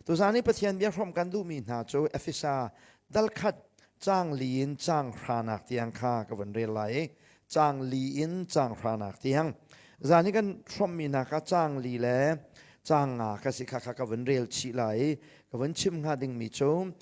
Tuzan i Pathian bia hrawmh kan duhmi hna cu Efesa dal khat caang li in caang hranak tiang kha ka vun rel lai i caang li in caang hranak tiang. Zan i kan hrawmhmi hna kha caang li le caang nga ka si kha kha ka vun rel chih lai i ka vun chim hnga dingmi cu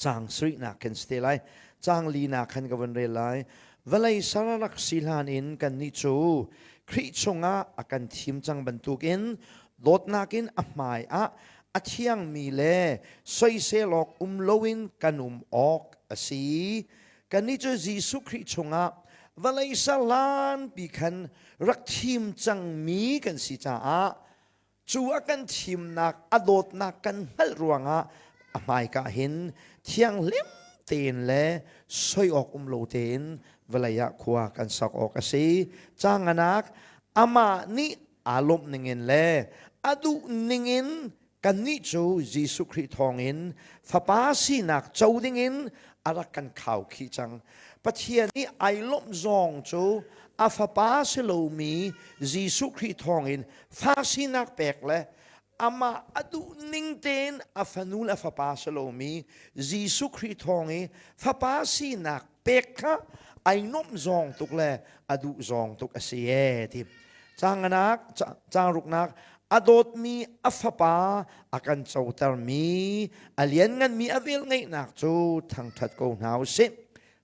caang sarihnak khin si te lai. Caang linak khan ka vun rel lai. Vawlei sar rak si hlan in kannih cu Khrih chungah a kan thim cang bantukin dawtnak in a hmai ah a thiangmi le soisel awk um loin kan um awk a si. Kannih cu Jesuh Khrih chungah vawlei ser hlanpi khan rak thim cangmi kan si caah cu a kan thimnak a dawtnak kan hngalh ruangah a hmaika hin thianghlim tein le soi awk um lo tein vawlei ah khua kan sak awk a si. Canganak amah nih aa lawmh ningin le a duh ningin kannih cu Jesuh Khrih thawngin fapa sinak co dingin a rak kan khaukhih cang. Pathian nih ai lawmh zong cu a fapa si lomi Jesuh Khrih thawngin fa sinak pek le amah a duh ning tein a fanu le a fapa si lomi Jesuh Khrih thawng i fapa sinak pek kha ai nuamh zawng tuk le a duh zawng tuk a si ee ti. Canganak, cangruknak, a dawtmi a fapa a kan cotermi a liannganmi a velngeihnak cu thangṭhat ko hna u sih.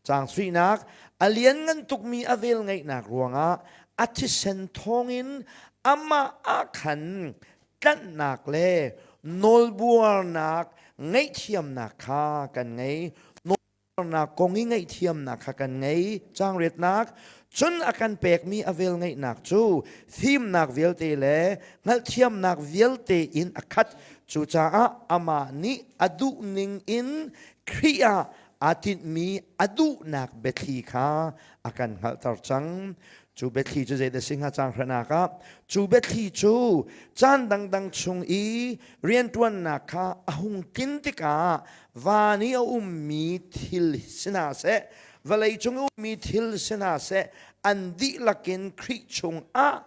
Caang suinak a lianngan tukmi a velngeihnak ruangah a thisen thawngin amah ah khan tlanhnak le nawlbuarnak ngaihthiamnak kha kan ngei. Nawlbuarnak kong i ngaihthiamnak kha kan ngei. Caang riatnak cun a kan pekmi a velngeihnak cu fimnak vialte le hngalhthiamnak vialte in a khat. Cucaah amah nih a duh ning in Khrih ah aa tinhmi a duhnak biathli kha a kan hngalhter cang. Cu biathli cu zeidah si hnga cang hranak ah cu biathli cu caan dangdang chung i rianṭuannak kha a hung tlin tikah van i a ummi thil si hna seh vawlei cung i ummi thil si hna seh an dihlak in Khrih chungah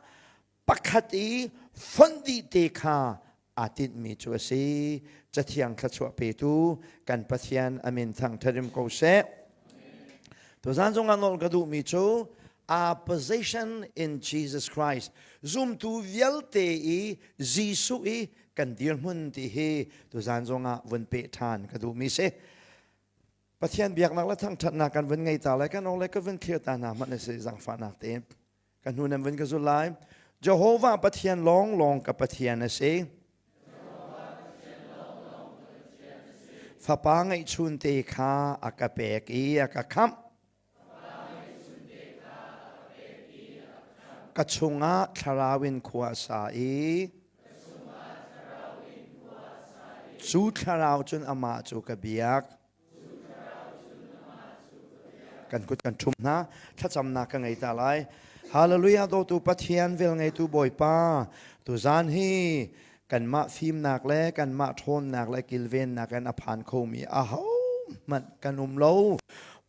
pakhat i fonh dih te kha aa tinhmi cu a si. Cathiang thluachuah petu kan Pathian a min thangṭhat ko seh. Tuzan zong ah nawl ka duhmi cu our position in Jesus Christ zumtu vialte i Jesuh i kan dirhmun ti hi tuzan zong ah vun peh ṭhan ka duhmi si. Pathian biaknak le thangṭhatnak kan vun ngei ta lai kan ong le ka vun clear ta hna hmanh si zangfahnak tein. Ka hnu nan vun ka zul lai. Jehovah Pathian lawnglawng ka Pathian a si. Fapa ngeihchun te kha a ka pek i a ka khamh. Ka chungah thlarau in khua a sa i cu thlarau cun amah cu ka biak. Kan kut kan ṭhum hna. Thlacamnak ka ngei ta lai. Hallelujah dawtu Pathian velngeitu Bawipa tuzan hi kanmah fimnak le kanmah ṭhawnnak le kilvennak in a phan khomi ahohmanh kan um lo.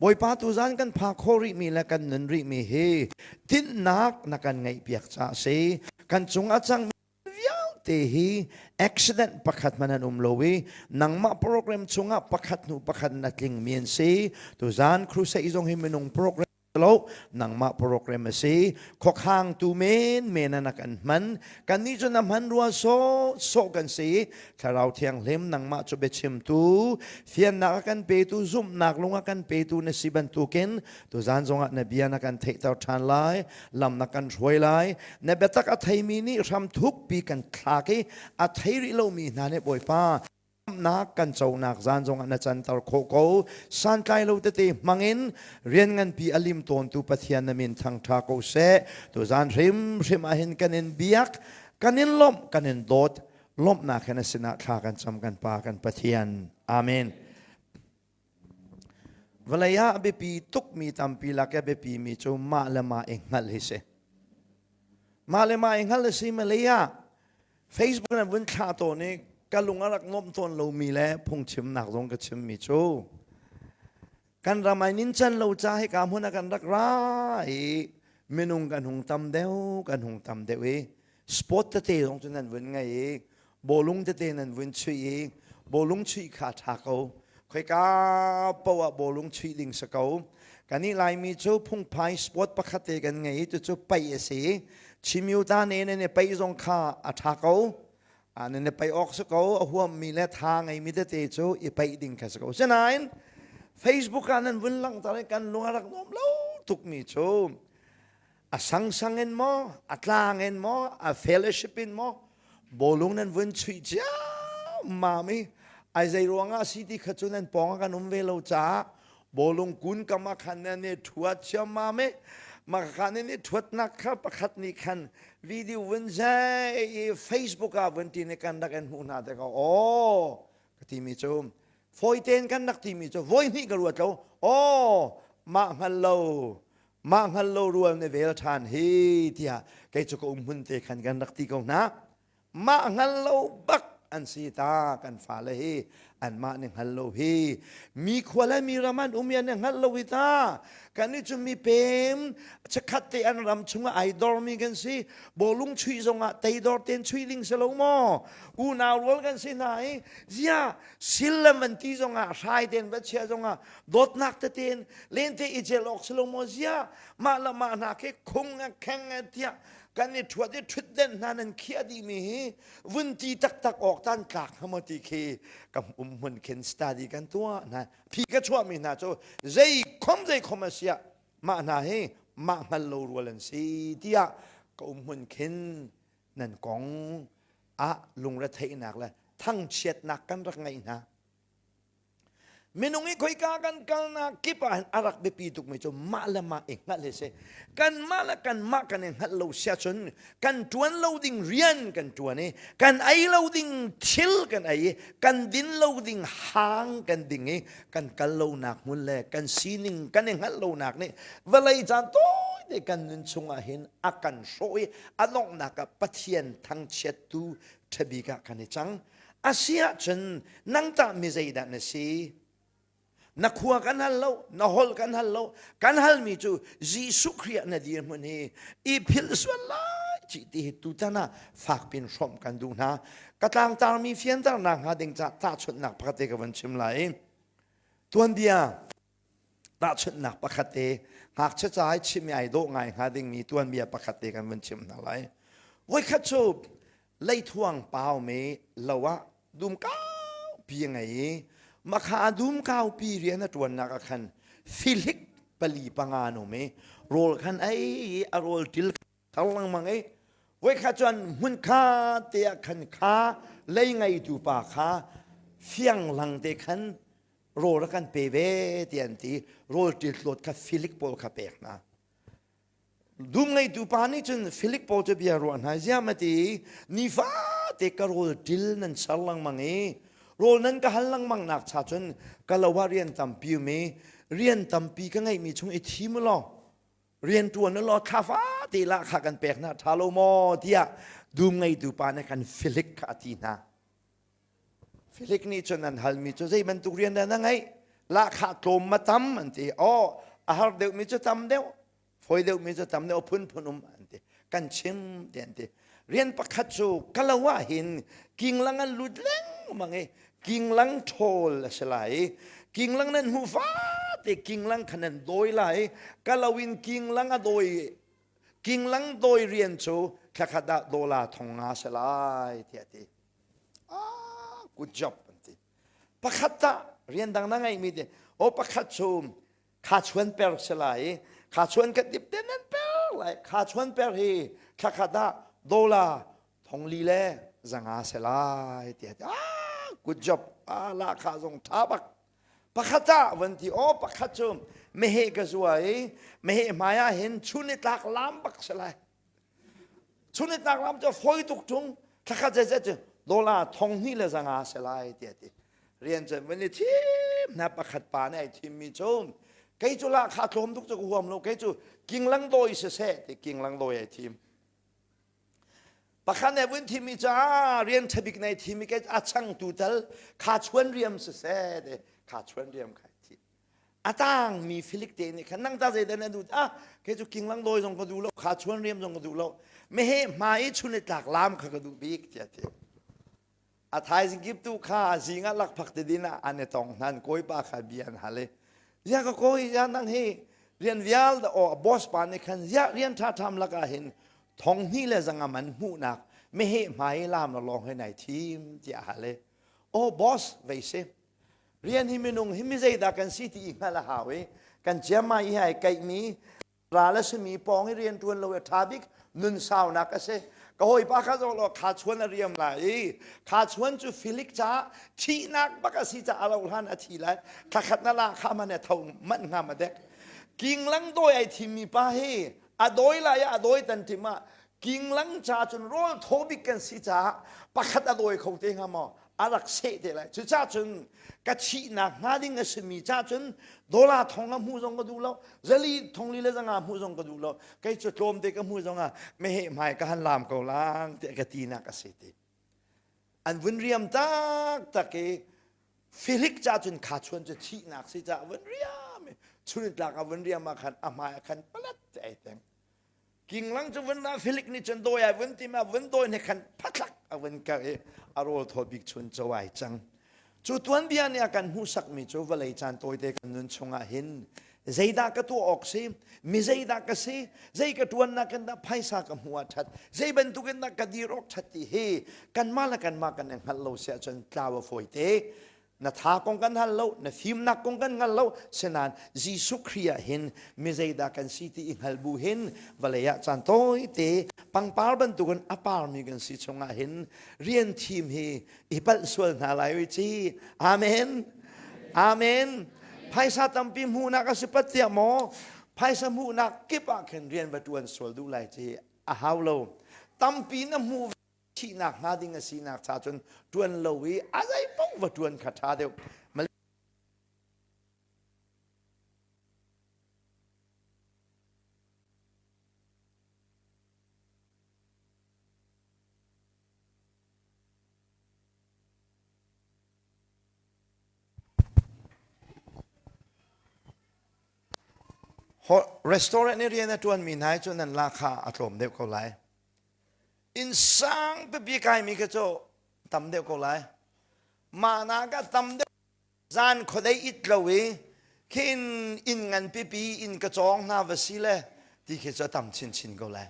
Bawipa tuzan kan pha khawh rihmi le kan nun rihmi hi tinhnak na kan ngeihpiak caah si. Kan cung a cangmi vialte hi accident pakhat hmanh an um lo i nangmah program chungah pakhat hnu pakhat na tlingmi an si. Tuzan crusade zong hi minung program lo nangmah program a si. Khuakhang tu men men an kan hman. Kannih cu na hman rua sawh sawh kan si. Thlarau Thianghlim nangmah cu biachimtu fiannak a kan petu zumhnak lung a kan petu na si bantukin tuzan zongah na bia na kan theihter ṭhan lai lam na kan hruai lai. Na biatak a theimi nih hram thukpi kan thlak i a thei rih lomi hna nih Bawipa nak kan conak zan zongah na canter khawh ko. Santlai lo tete hmangin rian nganpi a lim tawntu Pathian na min thangṭha ko seh. Tuzan hrimhrim ah hin kan in biak kan in lawmh kan in dawt. Lawmhnak he na sinah thla kan cam kan Pa kan Pathian. Amen. Vawlei ah a biapi tukmi tampi lak i a biapi mi cu mah le mah i hngalh hi si. Mah le mah i hngalh a si Malay ah Facebook na vun thlah tawn i ka lung a rak nuamh tawn lomi le phungchimnak zong ka chimmi cu kan ram ai nincan lo ca hika hmun ah kan rak ra i minung kan hung tam deuh kan hung tam deuh i sport tete zong cu nan vun ngei i. Bawlung tete nan vun chuih i bawlung chuih kha ṭha ko. Khoika paoh ah bawlung chuih ding si ko. Kannih Laimi cu phungphai sport pakhat te kan ngei i cucu paih a si. Chimyuta ne nan i paih zong kha a ṭha ko. Nan i paih awk si ko. A huammi le tha ngeimi tete cu i paih ding kha si ko. Sinain Facebook ah nan vun langhter i kan lung a rak nuam lo tukmi cu a sangsang in maw a tlang in maw a fellowship in maw bawlung nan vun chuih ciammam i ai zei ruangah si ti kha cu nan pawng ah kan um ve lo caah bawlung kun kam ah khan nan i thuat ciammam i mah kha nan i thuatnak kha pakhat nih khan video vun zai i Facebook ah vun ti ni kan rak in hmuh hna tikah aw ka timi cu fawi tein kan rak timi cu voi hnih ka ruat lo aw mah hngal lo mah hngal lo rual na vel ṭhan hi tiah kei cu ka um hmun te khan kan rak ti ko hna mah hngal lo bak an si ta kan fale hi anmah nih hngal lo hi mi khua le mi ram an um i an hngal lo hi ta kan nih cu mi pem chakhat te an ram chungah ai dormi kan si bawlung chuih zongah teidor ten chuih ding si lo maw unau rual kan si hna i zia sil le man ti zongah hrai ten va chia zongah dawtnak tete in lente i cel awk si lo maw zia mah le mah hna khi khung a kheng a tiah kan i ṭhuat i ṭhutden hna nan khiah dihmi hi vun ti taktak awk tan tlak hnga maw ti khi ka um hmun khin study kan tuah hna phi ka chuahmi hna cu zei khom zei khom a siah mah hna hi mah hngal lo rual an si tiah ka um hmun khin nan kong ah lungretheihnak le thangchiatnak kan rak ngeih hna Minung i khoika kan kalnak kip ah hin a rak biapi tukmi cu mah le mah i hngalh hi si. Kanmah le kanmah kan i hngalh lo sia cun kan ṭuan lo ding rian kan ṭuan i kan ei lo ding thil kan ei i kan din lo ding hang kan ding i kan kal lonak hmun le kan sining kan i hngalh lonak nih vawlei caan tawite kan nun chungah hin a kan hrawh i a donghnak ah Pathian thangchiattu ṭhabik ah kan i cang. A si ahcun nang tah mi zeidah na si? Na khua kan hal lo, na holh kan hal lo. Kan halmi cu Jesuh Khrih ah na dirhmun hi i philh sual lai ci ti hi tutan ah fakpin hrawmh kan duh hna. Ka tlangtarmi fianternak hnga ding ca tahchunhnak pakhat te ka van chim lai. Tuanbia tahchunhnak pakhat te ngakchia ca i chim i ai dawh ngai hnga dingmi tuanbia pakhat te kan vun chim hna lai. Voikhat cu leithuang paumi lo ah dum kaupi a ngei i makha dum kaupi rian a ṭuannak ah khan filik pali panga an um i rawl khan ei i a rawl ṭil thar lengmang i voikhat cuan hmunkha te ah khan kha lei ngeitu pa kha fiang lang te khan rawl a kan pe ve ti an ti rawl ṭiltlawt kha Filik pawl kha pek hna dum ngeitu pa nih cun Filik pawl cu bia ruah hna ziam a ti nifate ka rawl ṭil nan ser lengmang i rawl nan ka hal lengmang nak cha cun ka lo ah rian tampi um i rian tampi ka ngeihmi chung i thim u law rian ṭuan u law thla fate lah kha kan pek hna ṭha lo maw tiah dum ngeitu pa nih khan Filik kha a ti hna Filik nih cun an halmi cu zei bantuk rian dah na ngeih? Lahkhah tlawm ma tam an ti. Aw, a har deuhmi cu tam deuh, fawi deuhmi cu tam deuh, phunphun um an ti. Kan chim ti an ti. Rian pakhat cu ka lo ah hin kinglang an lut lengmang i kinglang ṭhawl a si lai i kinglang nan hmuh fate kinglang kha nan dawi lai i ka lo in kinglang a dawi kinglang dawi rian cu thlakhat ah dawla thong nga si lai tiah a ti. Ah, good job an ti. Pakhat tah rian dang na ngeihmi ti o pakhat cu kha chuan per si lai i kha chuan ka dip te nan per lai kha chuan per hi thlakhat ah dollar thongli le zanga si lai tiah ti ah good job ah la kha zong tha bak pakhat ah van ti o pakhat cu meheh ka zua i meheh hmai ah hin chun i tlak lam bak si lai Chun i tlak lam cu fawi tuk ṭung thlakhat zeizet cu dollar thong hnih le zanga si lai tiah ti rian cu van i thim hna pakhat pa nih ai thimmi cu kei cu lahkhah tlawm tuk cu ka huam lo kei cu kinglang dawi siseh ti kinglang dawi ai thim pakhat nih vun thimmi cu ah rian ṭha bik nei thimi kei a changtu tal kha chuan riam siseh ti kha chuan riam kha ai thim a tangmi Filik te nih khan nang ta zeidah na duh ah kei cu kinglang dawi zong ka duh lo kha chuan riam zong ka duh lo meheh hma i chun i tlak lam kha ka duh bik tiah ti. A thaizing kip tu kha zing ah lakphak te din ah an i tong hnan kawipa kha bia an hal i ya ka kawi ya nang hi rian vial da o boss pa nih khan ya rian tha tham laka hin thong hnih le zanga man hmuhnak meheh hmai lam la lawng he nai thim tiah hal i o boss vei si rian hi minung hi mi zeidah kan si ti i hngalh a hau i kan ciammai i ai kaihmi ral a simi pawng i rian ṭuan lo i ṭha bik nun saunak a si. Ka hawipa kha zoh law kha chuan a riam lai i kha chuan cu Filik caah thihnak bak a si caah a lo hlan a thi lai. Thla khat na la kha man a tho manh hnga ma dek. Kinglang dawi ai thimmi pa hi a dawi lai ah a dawi tan tim ah kinglang ca cun rawl thaw bik kan si caah pakhat a dawi kho te hnga maw? A rak seh te lai. Cucaah cun ka thihnak hnga ding a simi ca cun dollar thong a hmuh zong ka duh lo zali thongli le zanga hmuh zong ka duh lo kei cu tlawm te ka hmuh zong ah meheh hmai ka han lam ko lang tiah ka tinak a si ti an vun riam tak tak i Filik ca cun kha chuan cu thihnak si ca vun riam i chunitlak a vun riam ah khan a hmai ah khan palat te ai teng Kinglang cu vun ra Filik nih cun dawi ai vun tim ah vun dawi nih khan phatlak a vun kar i a rawl thaw bik chun co ai cang. Cu tuanbia nih a kan hmuhsakmi cu vawlei caan tawite kan nun chungah hin zeidah ka tuah awk si, mi zeidah ka si, zei ka ṭuannak in dah phaisa ka hmuh ah ṭhat, zei bantukin dah ka dir awk ṭhat ti hi kanmah le kanmah kan i hngalh lo si ahcun tlau a fawite. Na tha kong kan hal lo, na fimnak kong kan hngal lo, sinain Jesuh Khrih ah hin mi zeidah kan si ti i hngal bu hin vawlei ah caan tawite pangpar bantukin a parmi kan si chungah hin rian thim hi i palh sual hna lai ui ci. Amen. Amen. Phaisa tampi hmuhnak a si pat tiah maw? Phaisa hmuhnak kip ah khin rian va ṭuan sual duh lai ci a hau lo. Tampi na hmuh thihnak hnga ding a sinak cha cun ṭuan lo i a zei paoh va ṭuan kha ṭha deuh. Restaurant i rian a ṭuanmi hna hi cu nan lahkhah a tlawm deuh ko lai. Inn sang pipi kaimi kha cu tam deuh ko lai. Mah nak ah tam deuh zan khuadei it lo i khi inn ngan pipi inn ka cawng hna va si le ti khi cu a tam chinchin ko lai.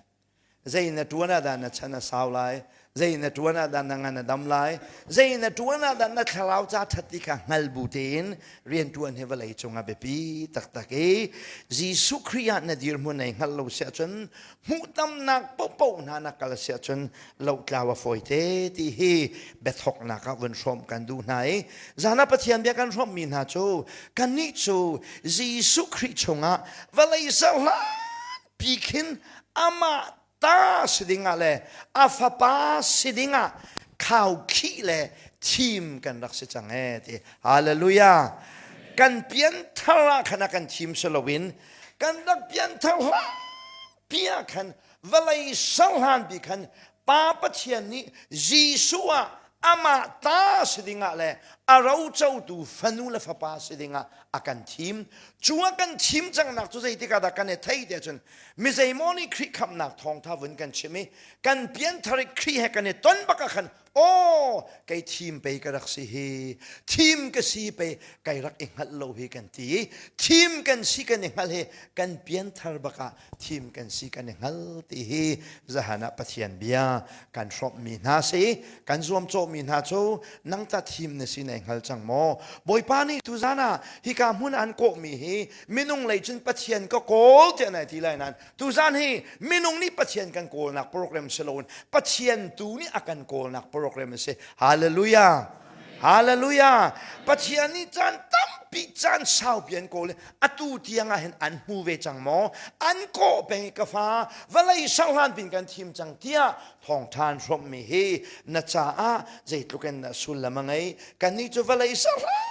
Zei na ṭuan ah dah na chan a sau lai? Zei na ṭuan ah dah na ngan a dam lai? Zei na ṭuan ah dah na thlarau ca ṭhat ti kha hngal bu tein rianṭuan hi vawlei cungah biapi taktak i Jesuh Khrih ah na dirhmun ei hngalh lo si ahcun hmuhtamnak paohpaoh hna na kal si ahcun lohtlau a fawi te ti hi biathawknak ah vun hrawmh kan duh hna i zan ah Pathian bia kan hrawmhmi hna cu kannih cu Jesuh Khrih chungah vawlei serhlan pi khin amah ta si dingah le a fapa si dingah khaukhih le thim kan rak si cang ee ti hallelujah kan pianthar ah khan a kan thim si loin kan rak pianthar hlan pi ah khan vawlei ser hlan pi khan Pa Pathian nih Jesuh ah amah ta si dingah le a rocotu fanu le fapa si dingah a kan thim. Cu a kan thim cangnak cu zeitik ah dah kan i theih tiah cun mi zeimaw nih Khrih khamhnak thawngtha vun kan chim i kan pianthar i Khrih he kan i ton bak ah khan aw kei thim pei ka rak si hi thim ka si pei kai rak i hngalh lo hi kan ti i thim kan si kan i hngalh hi kan pianthar bak ah thim kan si kan i hngal ti hi zahan ah Pathian bia kan hrawmhmi hna si kan zuamcawhmi hna cu nang ta thim na si nai hngal cang maw Bawipa nih tuzan ah hika hmun an kawhmi hi minung lei cun Pathian ka kawl tiah nai ti lai nain tuzan hi minung nih Pathian kan kawlnak program si loin Pathian tu nih a kan kawlnak program a si hallelujah Hallelujah! Pathian nih caan tampi caan saupi an kawl i atu tiang ah hin an hmu ve cang maw? An kawh peng i ka fa vawlei serhlan pin kan thim cang tiah thawngṭha an hrawmhmi hi na caah zeitluk in dah sullam a ngei? Kannih cu vawlei serhlan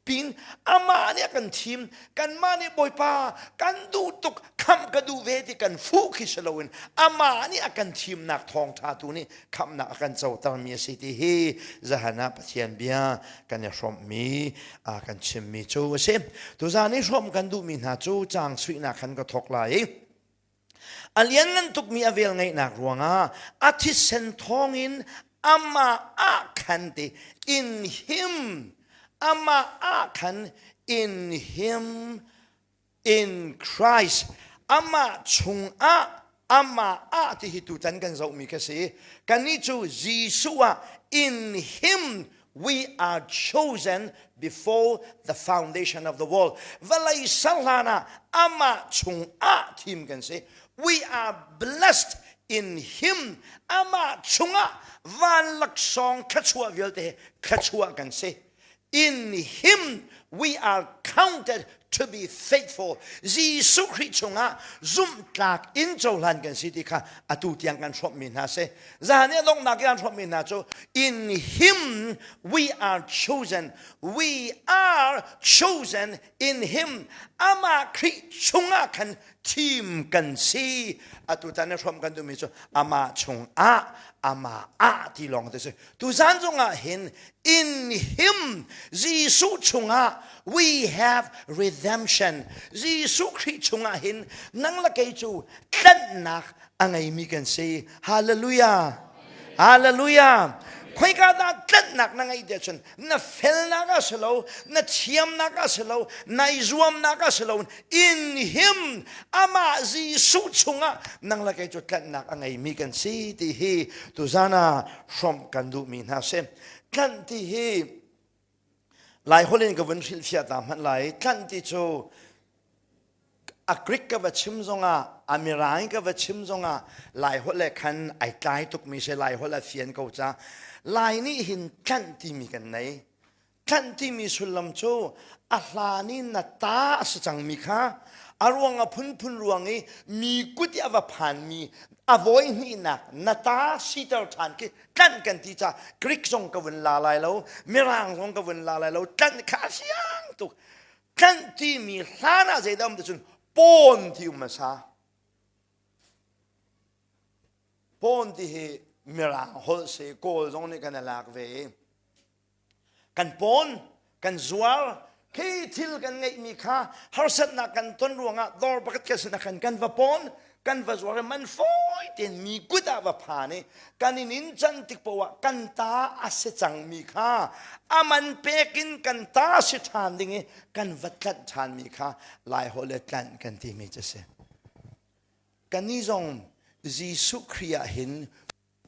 pin amah nih a kan thim kanmah nih Bawipa kan duh tuk khamh ka duh ve ti kan fuh khi si loin amah nih a kan thimnak thawngṭha tu nih khamhnak a kan cotermi a si ti hi zahan ah Pathian bia kan i hrawmhmi kan chimmi cu a si. Tuzaan i hrawmh kan duhmi hna cu caang suihnak khan ka thawk lai i a lianngan tukmi a vel ngeihnak ruangah a thisen thawngin Amah ah khan ti in him amah ah khan in him in Christ amah chungah amah ah ti hi tutan kan zohmi kha si kannih cu Jesuh ah in him we are chosen before the foundation of the world vawlei ser hlan ah amah chungah thim kan si we are blessed in him amah chungah van laksawng thluachuah vialte thluachuah kan si In him we are counted to be faithful. Jesuh Khrih chungah zumhtlak in cohlan kan si ti kha atu tiang kan hrawmhmi hna si. Zahan i a donghnak i an hrawmhmi hna cu in him we are chosen. We are chosen in him. Amah Khrih chungah khan thim kan si. Atu tan i hrawmh kan duhmi cu amah chungah amah ah ti lawng te si. Tuzan zongah hin in him Jesuh chungah we have redemption. Jesuh Khrih chungah hin nang le kei cu tlanhnak a ngeimi kan si. Hallelujah. Hallelujah. Khoika dah tlanhnak na ngeih tiah cun na felnak a si lo, na thiamnak a si lo, nai zuamnak a si lo. In him amah Jesuh chungah nang le kei cu tlanhnak a ngeimi kan si ti hi tuzan ah hrawmh kan duhmi hna si. Tlanh ti hi Laiholh in ka vun hrilhfiah ta hmanh lai. Tlanh ti cu a Greek ka va chim zongah, a Mirang ka va chim zongah Laiholh le khan ai tlai tukmi si Laiholh a fian ko ca. Lai nih hin tlanh timi kan nei. Tlanh timi sullam cu a hlan i na ta a si cangmi kha a ruang a phunphun ruang i mi kut i a va phanmi a vawi hnihnak na ta siter ṭhan khi tlanh kan ti ca Greek zong ka vun la lai lo Mirang zong ka vun la lai lo tlanh kha a fiang tuk tlanh timi hlan ah zeidah um ti cun pawn ti um hmasa pawn ti hi Mirang holh si Kawl zong nih kan i lak ve i kan pawn kan zuar khi thil kan ngeihmi kha harsatnak kan ton ruangah dawr pakhat kan sinah khan kan va pawn kan va zuar i man fawi tein mi kut ah va phan i kan in in can tik poah ah kan ta a si cangmi kha a man pek in kan ta si ṭhan ding i kan va tlanh ṭhanmi kha Laiholh le tlanh kan timi cu si. Kannih zong Jesuh Khrih ah hin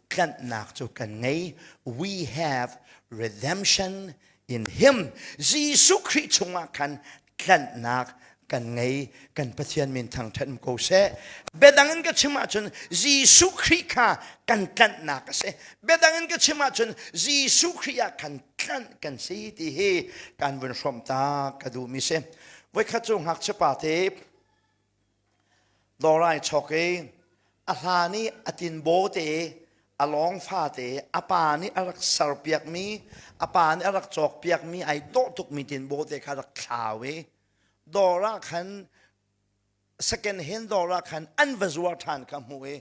tlanhnak cu kan ngei. We have redemption in him. Jesuh Khrih chungah khan tlanhnak kan ngei. Kan Pathian min thangṭhat ko seh. Biadang in ka chim ahcun Jesuh Khrih kha kan tlanhnak a si. Biadang in ka chim ahcun Jesuh Khrih ah khan tlanh kan si ti hi kan vun hrawmh ta ka duhmi si. Voikhat cu ngakchia pa te Dawr ai chawk i a hlan i a tinbaw te a lawng fate a pa nih a rak serpiakmi a pa nih a rak cawkpiakmi ai dawh tukmi tinbaw te kha rak thlau i dawr ah khan second hand dawr ah khan an va zuar ṭhan kha hmuh i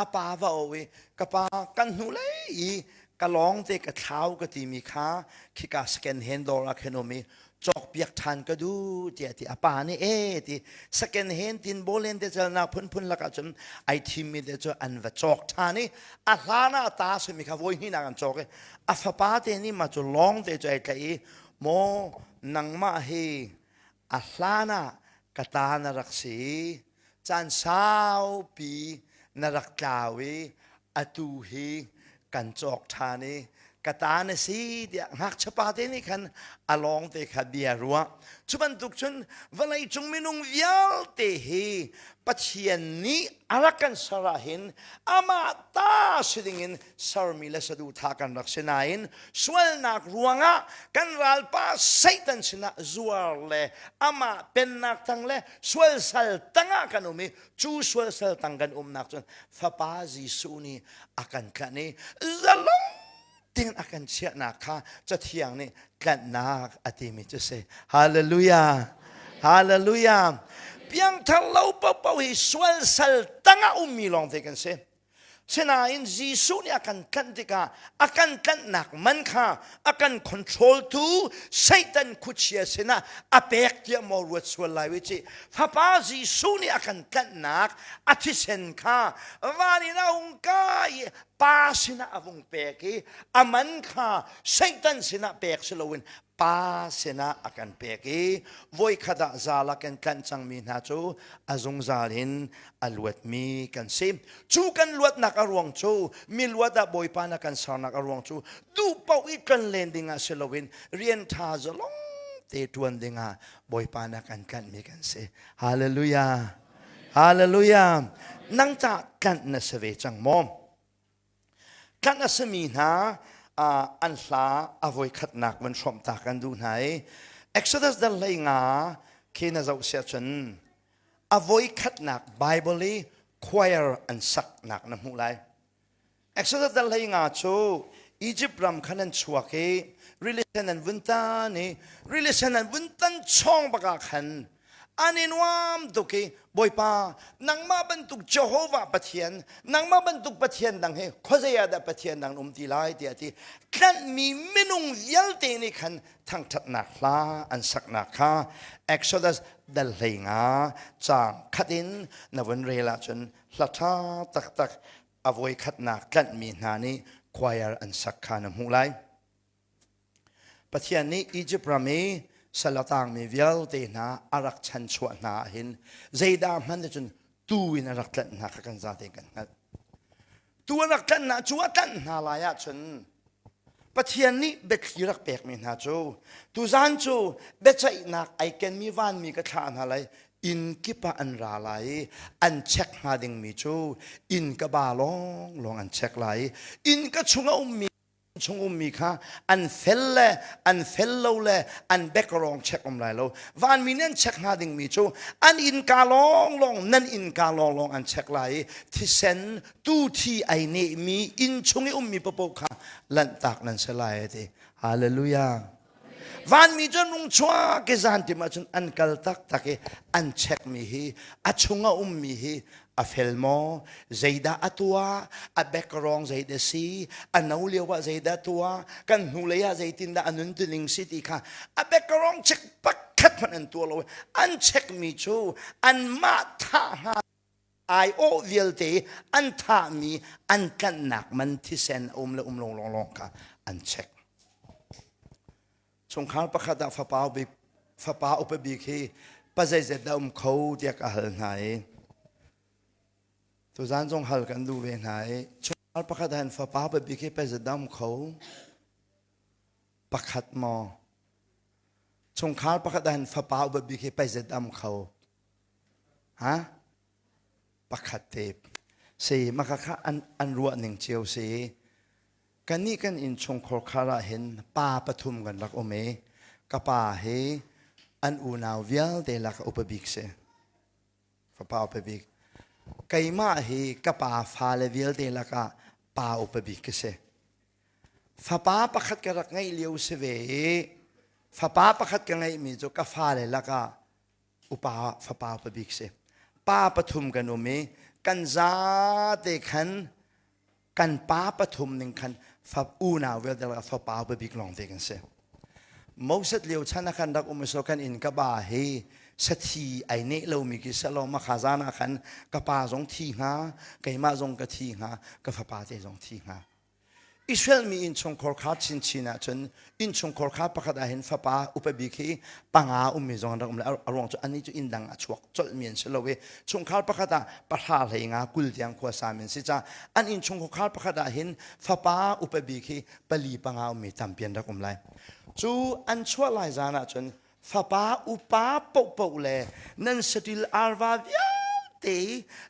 a pa va o i ka pa kan hnulei i ka lawng te ka thlau ka timi kha khika second hand dawr ah khan um i cawkpiak ṭhan ka duh tiah ti a pa nih e ti second hand tin bawlen te celnak phunphun lakah cun ai thimmi te cu an va cawk ṭhan i a hlan ah ta simi kha voi hnihnak an cawk i a fapa te nih mah cu lawng te cu ai tlaih i maw nangmah hi a hlan ah ka ta na rak si caan saupi na rak tlau i atu hi kan cawk ṭhan i ka ta na si tiah ngakchia pa te nih khan a lawng te kha bia ruah cu bantuk cun vawlei cung minung vialte hi Pathian nih a rak kan ser ah hin amah ta si dingin sermi le saduhthah kan rak si nain sualnak ruangah kan ralpa Satan sinah zuar le amah pennak tang le sual sal tangah kan um i cu sual sal tang kan umnak cun fapa Jesuh nih a kan tlanh i zalong ting a kan chiahnak kha cathiang nih tlanhnak a timi cu si hallelujah hallelujah piangthar lo paohpaoh hi sual sal tangah ummi lawng te kan si Sinain Jesuh nih a kan tlanh tikah a kan tlanhnak man kha a kan control tu Satan khuachia sinah a pek tiah maw ruat sual lai we ci Fapa Jesuh nih a kan tlanhnak a thisen kha van in a hung kai i Pa sinah a vung pek i a man kha Satan sinah pek si loin Pa sinah a kan pek i voikhat ah zal ah kan tlanh cangmi hna cu a zungzal in a luatmi kan si. Cu kan luatnak a ruang cu mi luat ah Bawipa na kan sernak a ruang cu duh paoh i kan len dingah si loin rian ṭha zalong te ṭuan dingah Bawipa na kan tlanhmi kan si. Hallelujah. Hallelujah. Nang ca tlanh na si ve cang maw? Tlanh a simi hna an hla a voikhatnak van hrawmh ta kan duh hna i Exodus dal hlei nga khi na zoh siah cun a voikhatnak Bible i choir an saknak na hmuh lai. Exodus dal hlei nga cu Egypt ram khan an chuak i rili sen an vun tan i rili sen an vun tan chawng bak ah khan an i nuam tuk i Bawipa nangmah bantuk Jehovah Pathian nangmah bantuk Pathian dang hi khuazei ah dah Pathian dang um ti lai tiah ti tlanhmi minung vialte nih khan thangṭhatnak hla an saknak kha Exodus dal hlei nga caang khat in na vun rel ahcun hla ṭha taktak a voikhatnak tlanhmi hna nih choir an sak kha na hmuh lai. Pathian nih Egypt ram i sal a tangmi vialte hna a rak chanchuah hna ah hin zeidah hman cun tuu in a rak tlanh hna kha kan zate kan hngalh. Tu a rak tlanh hna cu a tlanh hna lai ahcun Pathian nih biathli rak pekmi hna cu tuzan cu biaceihnak ai kenmi vanmi ka thlah hna lai inn kip ah an ra lai i an check hnga dingmi cu inn ka ba lawng lawng an check lai i inn ka chung a ummi chung ummi kha an fel le an fel lo le an background check um lai lo vanmi nih an check hnga dingmi cu an innka lawng lawng nan innka lawng lawng an check lai i thisen tu thi ai nehmi inn chung i ummi paoh kha lanhtak nan si lai ti hallelujah vanmi cu an rung chuak i zan tim ahcun an kal taktak i an chekmi hi a chung a ummi hi a fel maw zeidah a tuah a background zeidah si a no lio ah zeidah tuah kan hnulei ah zeitindah a nun tuning si ti kha a background check pakhat hmanh an tuah lo an chekmi cu anmah thah hnga aiawh vialte an thahmi an tlanhnak man thisen a um le um lo lawnglawng kha an check. Chungkhar pakhat ah fapa bik fapa upa bik hi pa zeizat dah um kho tiah ka hal hna i tuzan zong hal kan duh ve hna i chungkhar pakhat ah hin fapa upa bik hi pa zeizat dah um kho pakhat maw chungkhar pakhat ah hin fapa upa bik hi pa zeizat dah um kho Ha? Pakhat te. Si maka kha an, an ruah ning cio si. Kannih kan innchungkhar khar ah hin pa pathum kan rak um i ka pa hi an unau vialte lak upa bik si. Fapa upa bik. Keimah hi ka pa fale vialte lakah pa upa bik ka si. Fapa pakhat ka rak ngeih lio si ve i fapa pakhat ka ngeihmi cu ka fale lakah upa fapa upa bik si pa pathum kan um i kan zate khan kan pa pathum ning khan fa unau vialte lakah fapa upa bik lawng te kan si Moses lio chan ah khan rak um so kan inn ka ba hi sathi ai neh lomi ki salo ma kha zan ah khan ka pa zong thi hnga keimah zong ka thi hnga ka fapa te zong thi hnga Israel mi innchungkhar kha chinchin ahcun innchungkhar kha pakhat ah hin fapa upa bik hi panga ummi zong an rak um le a ruang cu annih cu inn dang a chuak colhmi an si lo i chungkhar pakhat ah pahra hlei nga 20 tiang khua sami an si caah an innchungkhar pakhat ah hin fapa upa bik hi pali panga ummi tampi an rak um lai. Cu an chuah lai zan ahcun fapa upa paohpaoh le nan saṭil arva vialte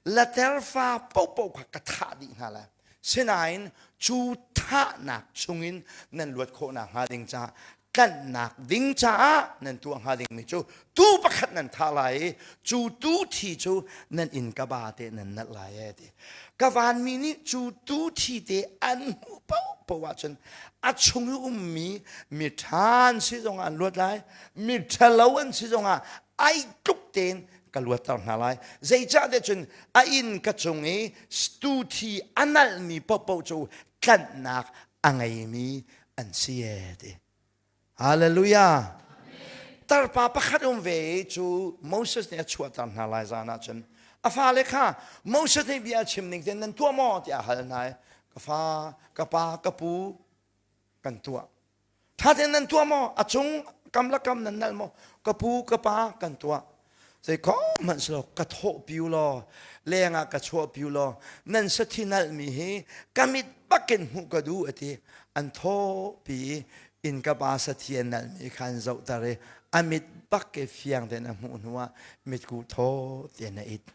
later fa paohpaoh kha ka thah dih hna lai. Sinain cu thahnak chungin nan luat khawhnak hnga ding caah tlanhnak ding caah nan tuah hnga dingmi cu tuu pakhat nan thah lai i cu tuu thi cu nan inn ka ba te nan nalh lai e ti. Ka vanmi nih cu tuu thi te an hmuh paohpaoh ahcun a chung i ummi miṭha an si zongah an luat lai, miṭhalo an si zongah ai tluk tein ka luatter hna lai zeicahtiah cun a inn ka cung i stu thi a nalhmi paohpaoh cu tlanhnak a ngeimi an si e ti hallelujah tarpa pakhat um ve i cu Moses nih a chuahter hna lai zan ah cun a fale kha Moses nih bia a chim ning tein nan tuah maw tiah a hal hna i. Ka fa, ka pa, ka pu kan tuah. Ṭha tein nan tuah maw? A cung kam le kam nan nalh maw? Ka pu, ka pa kan tuah. Zei kong hmanh si lo, ka thawh piu law, leng ah ka chuah piu law, nan sathi nalhmi hi ka mit bakin hmuh ka duh a ti. An thawh pi i inn ka pa sathi an nalhmi kha an zohter i a mit bak ke fiang tein a hmuh hnuah mitkuh thaw tein a it.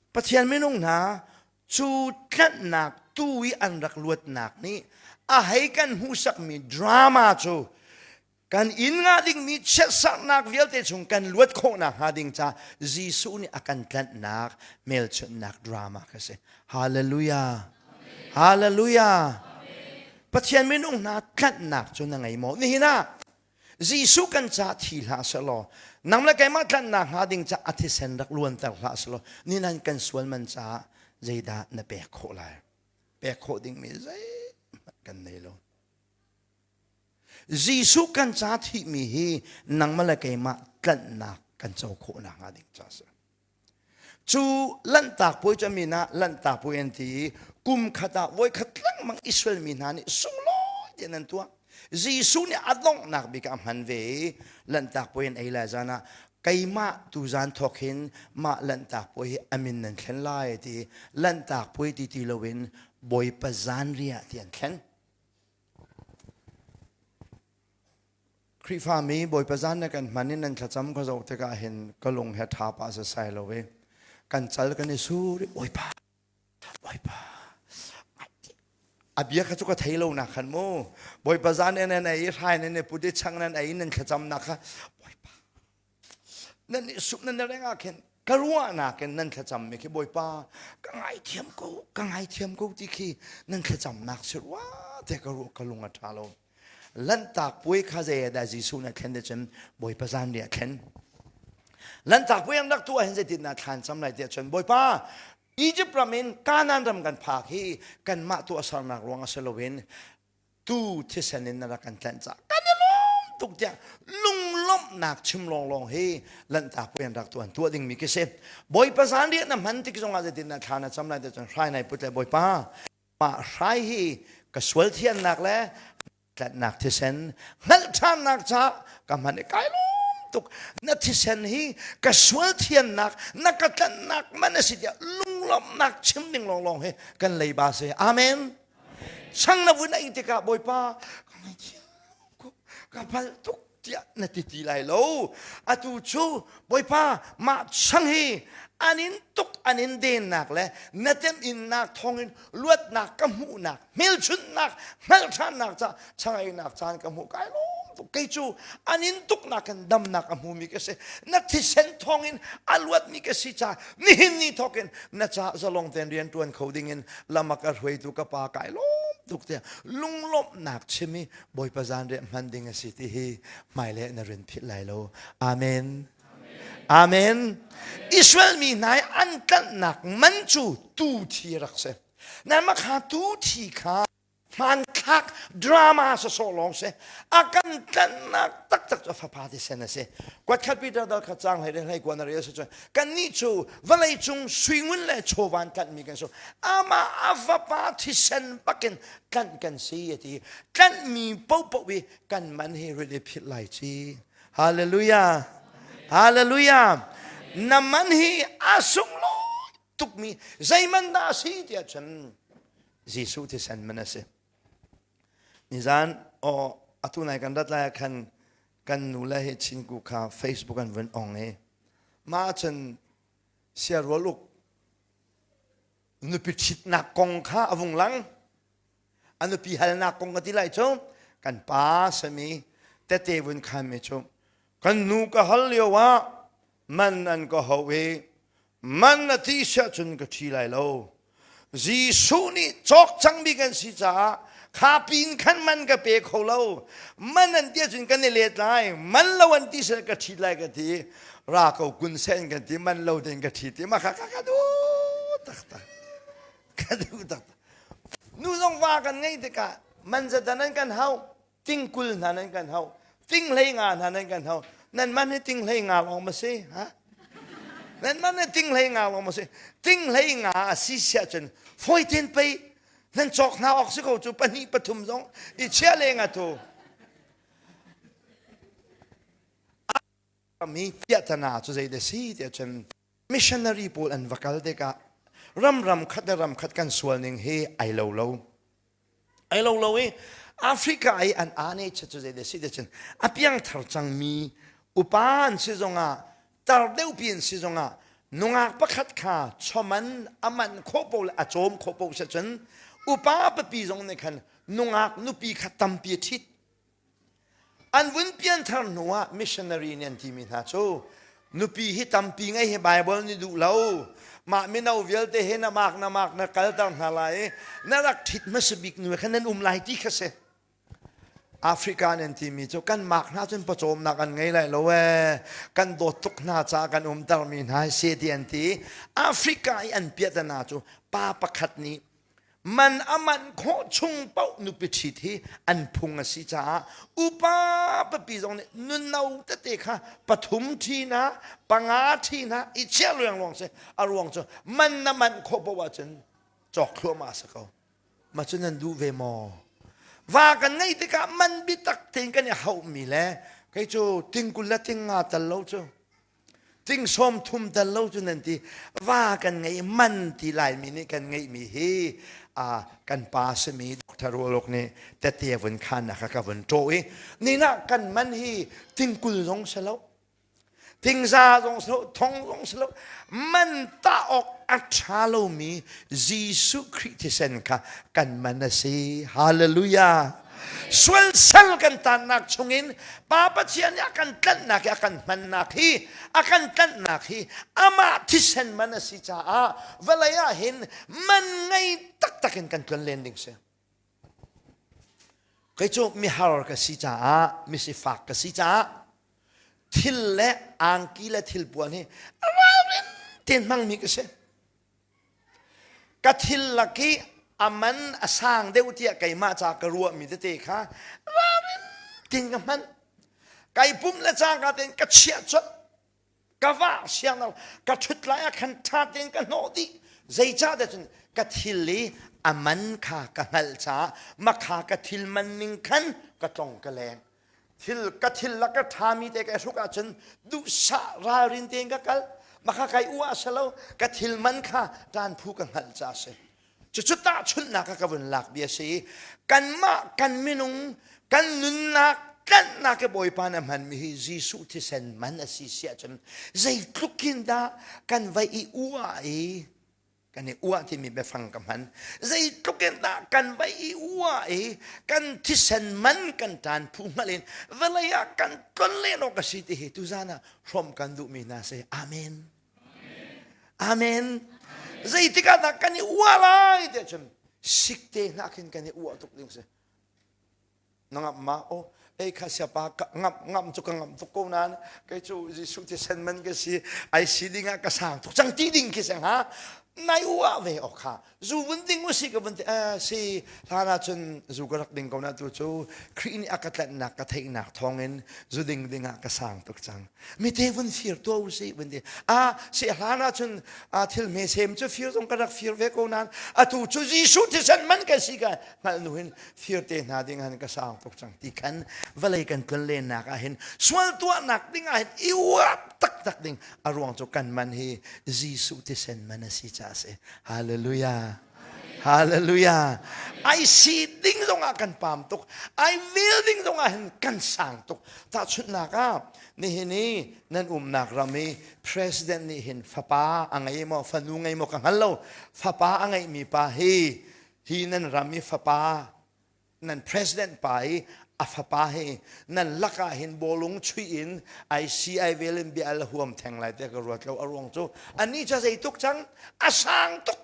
Pathian minung hna cu tlanhnak tu i an rak luatnak nih a hei kan hmuhsakmi drama cu kan inn nga dingmi chiatsaknak vialte chung kan luat khawhnak hnga ding ca Jesuh nih a kan tlanhnak hmelchunhnak drama kha si. Hallelujah. Hallelujah. Pathian minung hna tlanhnak cu na ngei maw? Nihin ah Jesuh kan ca thi hlah selaw nang le keimah tlanhnak hnga ding ca a thisen rak luanter hlah selaw ninan kan sual man caah zeidah na pek khawh lai? Pek khawh dingmi zeihmanh kan nei lo. Jesuh kan ca thihmi hi nangmah le keimah tlanhnak kan co khawhnak hnga ding ca a si. Cu Lanhtak puai cu a min ah Lanhtak puai an ti i kum khat ah voikhat lengmang Israel mi hna nih sunglawi tein an tuah. Jesuh nih a donghnak bik ah a hman ve i Lanhtak puai an ei lai zan ah keimah tu zan thawk hin mah Lanhtak puai hi a min nan thlen lai ti Lanhtak puai ti ti loin Bawipa zanriah ti an thlen. Khrihfami Bawipa zan na kan hman in nan thlacam ka zoh tikah hin ka lung he ṭha pah sasai lo i kan cal kan i sur i Bawipa Bawipa a bia kha cu ka thei lo nak khan mu Bawipa zan nan ei i hrai nan i put i chang nan ei nan thlacamnak kha Bawipa nan i sup nan reng ah khin ka ruahnak in nan thlacammi khi Bawipa ka ngaithiam ko ka ngaithiam ko ti khi nan thlacamnak si rua te ka ruah ka lung a ṭha lo Lanhtak puai kha zei dah Jesuh nih a thlen cun Bawipa zan nih a thlen. Lanhtak puai an rak tuah hin zeitin dah thlan cam lai tiah cun Bawipa Egypt ram in Kanaan ram kan phak hi kanmah tuahsernak ruang a si loin tu thisen in na rak kan tlanh caah kan i lawm tuk tiah lunglawmhnak chim lawnglawng hi Lanhtak puai an rak tuah tuah dingmi khi si. Bawipa zan riah na hman tik zongah zeitin dah thla na cam lai tiah cun hrai nai put le Bawipa Mah hrai hi ka sual thiannak le tlanhnak thisen hngalh ṭhannak caah ka hman i kai lawm tuk. Na thisen hi ka sual thiannak, na ka tlanhnak man a si tiah lunglawmhnak chim ding lawnglawng hi kan leiba si. Amen. Chang na vun ei tikah Bawipa ka ngaithiam ko, ka palh tuk tiah na ti ti lai lo. Atu cu Bawipa mah chang hi an in tuk an in dennak le na temhinnak thawngin luatnak ka hmuhnak hmelchunhnak hngalh ṭhannak ca changeinak caan ka hmuh kai lawm tuk kei cu an in tuknak in damnak a hmumi ka si na thisen thawngin a luatmi ka si ca nihin ni thawkin na ca zalong tein rian ṭuan kho dingin lam a ka hruaitu ka pa kai lawm tuk tiah lunglawmhnak chim i Bawipa zanriah hman ding a si ti hi hmailei na rin philh lai lo. Amen. Amen. Israel mi hna i an tlanhnak man cu tu thi rak si. Na makha tu thi kha hmanthlak drama sawsawh lawng si. A kan tlanhnak taktak cu a fapa thisen a si. Kuatkhat Peter dal kha cang hlei hlei kuan a rel si cun kannih cu vawlei cung suingun le chawvan tlanhmi kan si. Amah a fapa thisen bakin tlanh kan si a ti tlanhmi paohpaoh i kan man hi rit i philh lai ci hallelujah hallelujah na man hi a sunglawi tukmi zeiman dah a si tiah cun Jesuh thisen man a si nizan aw atu nai kan rat lai ah khan kan nu le hi chinku kha Facebook an vun ong i mah cun siarual uk nupi ṭhitnak kong kha a vung lang a nupi halnak kong ka ti lai cu kan pa sami tete vun khanmi cu kan nu ka hal lio ah man an ka ho i man a ti siah cun ka ṭhi lai lo Jesuh nih cawk cangmi kan si caah kha pin khan man ka pe kho lo man an ti ahcun kan i let lai man lo an ti seh ka ṭhit lai ka ti ra ko kun sen kan ti man lo tein ka ṭhit ti mah kha ka duh taktak ka duh taktak nu zong va kan ngei tikah man zatan an kan hau tingkul hna nan kan hau ting hlei nga hna nan kan hau nan man hi ting hlei nga lawng ma si ha? Nan man ne ting hlei nga lawng ma si. Ting hlei nga a si siah cun fawi ten pei nan cawk hna awk si ko cu pahnih pathum zong i chia le nga tu. Mi piahtana cu zei da si tiah cun missionary pawl an va kal tikah ram ram khat le ram khat kan sual ning hi ai lo lo. Ai lo lo i Africa i an ane che cu zei da si tiah cun a piangthar cangmi upa an si zongah tar deuhpi an si zongah nungak pakhat kha choman a man khawh po le a cawm khawh po si cun upa papi zong nih khan nungak nupi kha tampi a ṭhit. An vun pianthar hnu ah missionary nih an timi hna cu nupi hi tampi ngei hi Bible nih duh lo. Mah mino vialte he na mak na mak na kalter hna lai i na rak ṭhit hmasa bik nu kha nan um lai ti kha si. Africa nan timi cu kan mak hna cun pawcawmnak an ngei lai lo ee. Kan dawt tuk hna caah kan umtermi hna hi si ti an ti. Africa i an piahtana cu pa pakhat nih man a man khawh chung paoh nupi ṭhit hi an phung a si caah upa papi zong nih nunno tete kha pathum ṭhi hna panga ṭhi hna i chiah luangluang si a ruang cu man na manh khawh paoh ahcun cawk thluahmah a si ko ma cu nan duh ve maw va kan ngeih tikah man biatak tein kan i hauhmi le kei cu tingkul le tinga tal lo cu Ting sawm thum tel lo cu nan ti va kan ngei man ti laimi nih kan ngeihmi hi a kan pa simi Dr. Rualuk nih tete vun khan ka ka vun ṭawh i nina kan man hi tingkul zong si lo tingza zong si lo thong zong si lo man ta awk a ṭha lomi Jesuh Khrih thisen kha kan man a si hallelujah Sual sal kan tannak chungin Pa Pathian nih a kan tlanhnak hi a kan hmannak hi a kan tlanhnak hi amah thisen man a si caah vawlei ah hin man ngei taktak in kan tlon len ding si. Kei cu mihar ka si caah misifak ka si caah thil le angki le thilpuan hi ralrin tein hmangmi ka si. Ka thil lak i a man a sang deuh tiah keimah ca ka ruahmi tete kha ralrin tin ka hman. Kai pum le cangka tein ka chiah colh. Ka vah siang lo. Ka ṭhut lai ah khan ṭha tein ka hnawh dih. Zeicahtiah cun ka thil i a man kha ka hngalh caah makha ka thil man ning khan ka tlong ka leng. Thil ka thil la ka ṭhami te ka hruk ahcun duhsah ralrin tein ka kal. Makha kai uah a si lo. Ka thil man kha ṭan phu ka hngalh ca a si. Cucu tahchunhnak ah ka vun lak bia si. Kanmah kan minung kan nunnak tlanhnak i Bawipa na hmanmi hi Jesuh thisen man a si si ahcun zeitluk in dah kan vai i uah i kan i uah timi biafang ka hman zeitluk in dah kan vai i uah i kan thisen man kan ṭan phu hngalh in vawlei ah kan tlon len awk a si ti hi tuzan ah hrawm kan duhmi hna si amen amen zeitik ah dah kan i uah lai tiah cun sikte hna khin kan i uah tuk ding si Na ngamh ma? Oh, ei kha siapa ngamh ngamh cu ka ngamh tuk ko nain kei cu Jesuh thisen man ka si ai si ding ah ka sang tuk cang ti ding khi sang ha nai uah ve ok ha zu vun ding usi ka vun ti eh si hlan ah cun zu ka rak ding ko na tu cu Khrih nih a ka tlanhnak ka theihnak thawngin zu ding ding ah ka sang tuk cang mi te vun fir tuah usi vun ti a si hlan ah cun a thil hme sem cu fir zong ka rak fir ve ko nain atu cu Jesuh thisen man ka si ka hngalh nu hin fir te hna ding han ka sang tuk cang ti khan vawlei kan tlon lennak ah hin sual tuahnak ding ah hin i uap taktak ding a ruang cu kan man hi Jesuh thisen man a si ca a si hallelujah hallelujah ai si ding zong ah kan pam tuk ai vil ding zong ah hin kan sang tuk tahchunhnak ah nihin i nan umnak ram i president nih hin fapa a ngei maw fanu ngei maw ka hngal lo fapa a ngeihmi pa hi hi nan ram i fapa nan president pa i a fapa hi nan lakah hin bawlung chuih in ICI vel in bia al huam theng lai tiah ka ruat lo a ruang cu anih ca zei tuk cang a sang tuk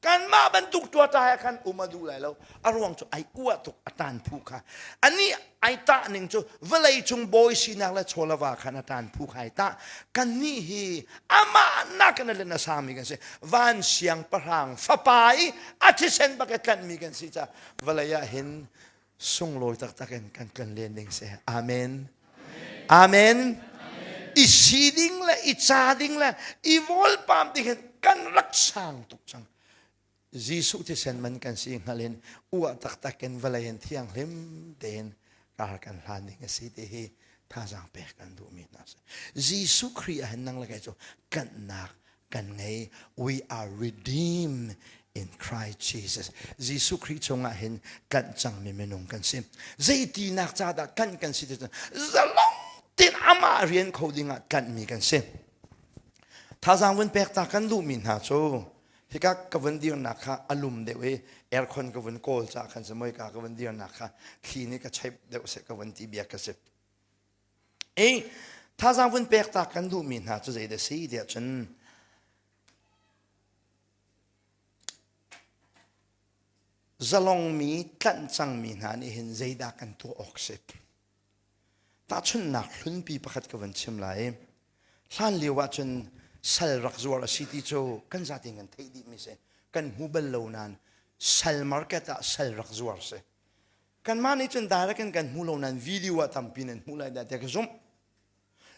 kanmah bantuk tuata he khan um a duh lai lo a ruang cu ai uah tuk a tan phu kha anih ai tah ning cu vawlei cung bawi sinak le chawlava khan a tan phu kha ai tah kannih hi amah nakin a len a sangmi kan si van siangpahrang fapa i a thisen bak i tlanhmi kan si ca vawlei ah hin sunglawi taktak in kan tlon len ding si amen amen, amen. I si ding le i ca ding le i vawlpam ding hin kan rak sang tuk cang. Jesuh thisen man kan si hngal in uah taktak in vawlei in thianghlim tein kar kan hlan ding a si ti hi thazaang pek kan duhmi hna si. Jesuh Khrih ah hin nang le kei cu kannak kan ngei. We are redeemed in Christ Jesus. Jesuh Khrih chungah hin tlanh cangmi minung kan si. Zeitinak ca dah tlanh kan si ti cun zalong tein amah rian kho dingah tlanhmi kan si. Thazaang vun pek ta kan duhmi hna cu hika ka vun dirnak kha a lum deuh i aircon ka vun kawl ca khan si moi ka ka vun dirnak kha thli nih ka cheip deuh seh ka vun ti bia ka si. I thazaang vun pek ta kan duhmi hna cu zei dah si tiah cun zalongmi tlanh cangmi hna nih hin zeidah kan tuah awk si? Tahchunhnak hlunpi pakhat ka vun chim lai. Hlan lio ahcun sal rak zuar a si ti cu kan zate kan theih dihmi si. Kan hmu bal lo nain sal market ah sal rak zuar si. Kanmah nih cun direct in kan hmu lo nain video ah tampi nan hmuh lai dah tiah ka zumh.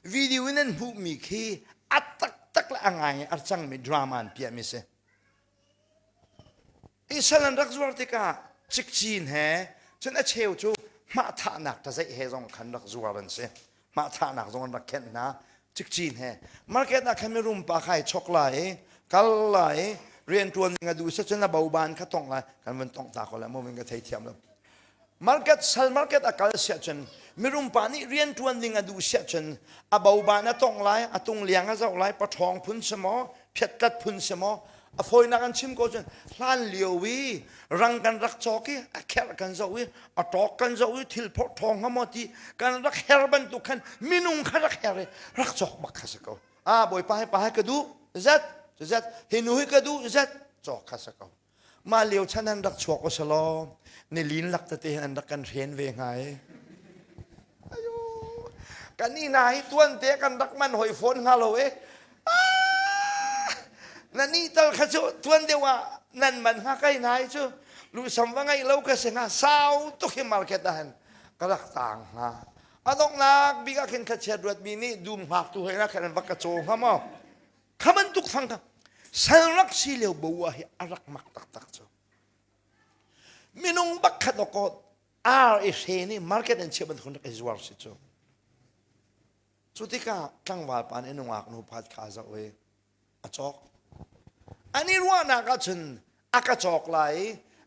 Video in nan hmuhmi khi a taktak le a ngai a cangmi drama an piahmi si. I sal an rak zuar tikah cikcin he cun a cheu cu hmahthahnak ṭazeih he zong khan rak zuar an si. Hmahthahnak zong an rak khenh hna cikcin he. Market ah khan mirum pa kha ai chok lai i kal lai i rianṭuan ding a duh si cun a boban kha tongh lai kan vun tongh ta ko lai maw vun ka theithiam lo. Market sal market a kal siah cun mirum pa nih rianṭuan ding a duh siah cun a boban a tongh lai a tungliang a zoh lai paṭhawng phun si maw phiattlat phun si maw a fawinak an chim ko cun hlan lio i rang kan rak cawk i a kherh kan zoh i a ṭawk kan zoh i thil phorh ṭhawng hnga maw ti kan rak her bantuk khan minung kha rak her i rak cawk bak kha si ko a bawipa hi pa hi ka duh zat zat hi nu hi ka duh zat cawk kha si ko Mah lio chan an rak chuak usalaw nilin lak tete hin an rak kan hren ve hnga i. Ayo, kan i na hi tuan te kan rak man hoi fawn hnga lo e. Ah, na ni tal kha cu tuan deuh ah nan man hnga kai na hi cu lusam va ngai lo ka si hnga sau tuk hi market ah hin ka rak tang hnga. A donghnak bik ah khin khachiat ruatmi nih dum hngak tu hoi na khan an va ka caw hnga maw? Kha bantuk fang kha sal rak si lio bo hi a rak mak taktak cu. Minung bakkhat awkaw ar i hre nih market an chiah bantuk rak i zuar si cu. Cu tikah tlangval pa nih nungak nu pakhat kha a zoh i a cawk. An i ruahnak ahcun a ka cawk lai i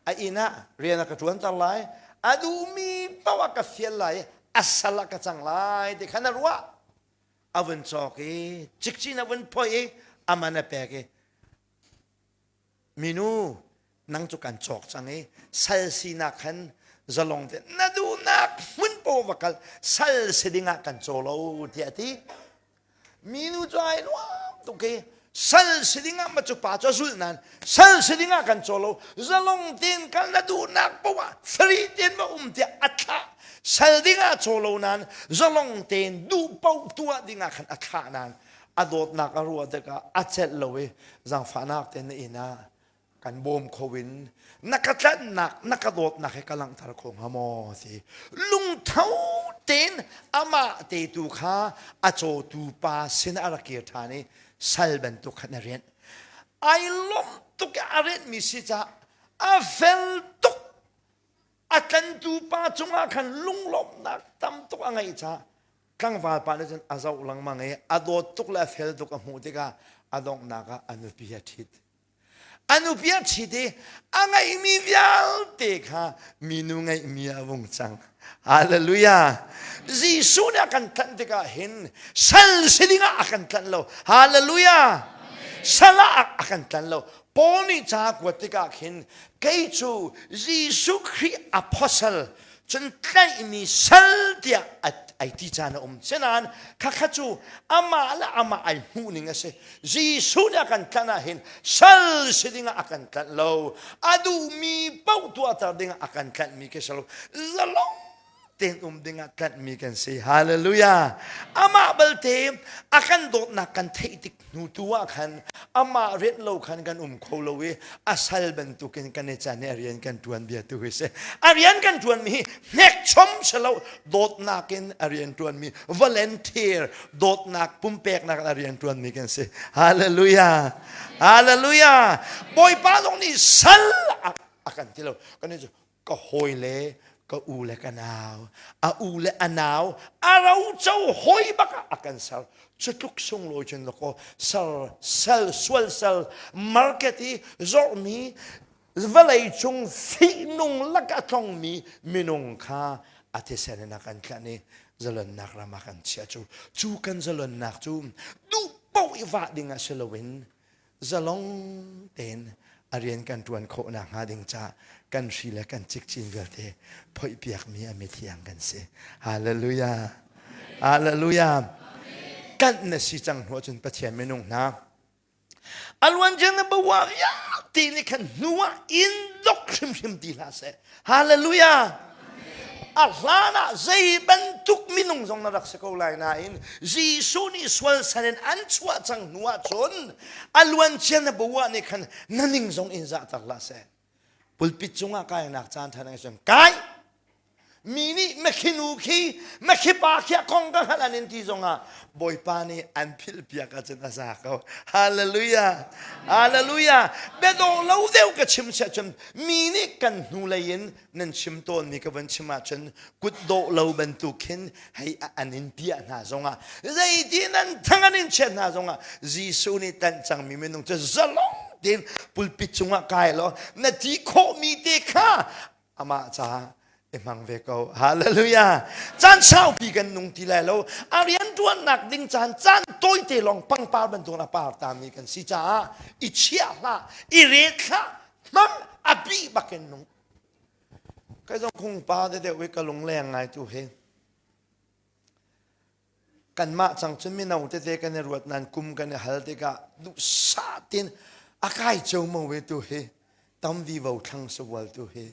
a inn ah rian a ka ṭuanter lai, a duhmi paoh a ka fial lai i a sal a ka cang lai ti khan a ruah. A vun cawk i cikcin a vun phoih i a man a pek i minu nang cu kan cawk cang i sal sinak khan zalong te na duhnak hmun paoh va kal sal si dingah kan caw lo tiah a ti minu cu ai nuam tuk i sal si dingah ma cu pa cu a zulh nain sal si dingah kan caw lo zalong tein kal na duhnak paoh ah free tein va um tiah a thlah sal dingah caw lo nain zalong tein duh paoh tuah dingah khan a thlah nain a dawtnak a ruah tikah a celh lo i zaangfahnak tein na inn ah kan bawm kho in na ka tlanhnak na ka dawtnak he ka langhter kho hnga maw ti lungtho tein amah te tu kha a cawtu pa sin a rak kir ṭhan i sal bantuk khan a rianh ai lawmh tuk i a rianhmi si caah a fel tuk a tlantu pa cungah khan lunglawmhnak tam tuk a ngeih caah tlangval pa nih cun a zoh lengmang i a dawt tuk le a fel tuk a hmuh tikah a donghnak ah a nupi a ṭhit A nupi a ṭhit i a ngeihmi vialte kha minu ngeihmi ah a vung cang. Hallelujah. Jesuh nih a kan tlanh tikah hin sal si dingah a kan tlanh lo. Hallelujah. Sal ah a kan tlanh lo. Paul nih ca a kuat tikah khin kei cu Jesuh Khrih apostle cun tlaihmi sal tiah ai ti caan a um. Sinain khakha cu amah le amah ai hmuh ning a si. Jesuh nih a kan tlanh ah hin sal si dingah a kan tlanh lo. A duhmi paoh tuahter dingah a kan tlanhmi khi si lo. Zalong Tein um dingah tlanhmi kan si. Hallelujah. Amah balte a kan dawtnak kan theih tik hnu tu ah khan amah rian lo khan kan um kho lo i a sal bantukin kan i can i a rian kan tuan bia tu hi si. A rian kan tuan mi hi hnekchom si lo dawtnak in a rian tuan mi volunteer dawtnak pumpeknak in a rian tuan mi kan si. Hallelujah. Hallelujah. Bawipa zong nih sal a kan ti lo. Kan cu ka hawi le ka u le ka nau a u le a nau a roco hawi bak ah a kan ser cu tluk sunglawi cun lakaw sal sal sual sal market i zorhmi vawlei cung fihnung lak a tlongmi minung kha a thisen in a kan tlanh i zalonnak ram ah kan chiah cu cu kan zalonnak cu duh paoh i vah ding ah si loin zalong tein a rian kan ṭuan khawh nakhnga ding ca kan hri le kan cikcin vialte phoihpiakmi a mithiang kan si. Hallelujah. Hallelujah. Kanh na si cang hnu ahcun Pathian minung hna a luancia na bawa vialte nih khan hnu ah in dok hrimhrim ti hlah seh. Hallelujah. A hlan ah zei bantuk minung zong na rak si ko lai nain Jesuh nih sual sal in an chuah cang hnu ah cun a luancia na bawa nih khan na ning zong in zahter hlah seh. Pulpit cungah kainak caan ṭha na cun kai mi nih makhinu khi makhipa khi a kong ka hngalh an in ti zongah Bawipa nih an philh piak ahcun a za ko. Hallelujah. Hallelujah. Biadawh lo deuh ka chim siah cun mi nih kan hnulei in nan chim tawnmi ka van chim ahcun kut dawh lo bantuk khin hei an in piah hna zongah zeiti nan thang an in chiat hna zongah Jesuh nih tanh cangmi minung cu zalong tein pulpit cungah kai law na ti khawhmi te kha amah ca i hmang ve ko. Hallelujah. Caan saupi kan nung ti lai lo. A rian ṭuannak ding caan caan tawite lawng pangpar bantuk a par tami kan si caah i chiah hlah, i ret hlah, hmang a bih bakin nung. Kai zong khung pa deuh i ka lungleng ngai tu hi. Kanmah cang cun mino tete kan i ruat nain kum kan i hal tikah duhsah tein a kai ceomo ve tu hi tam vivo thlang savual tu hi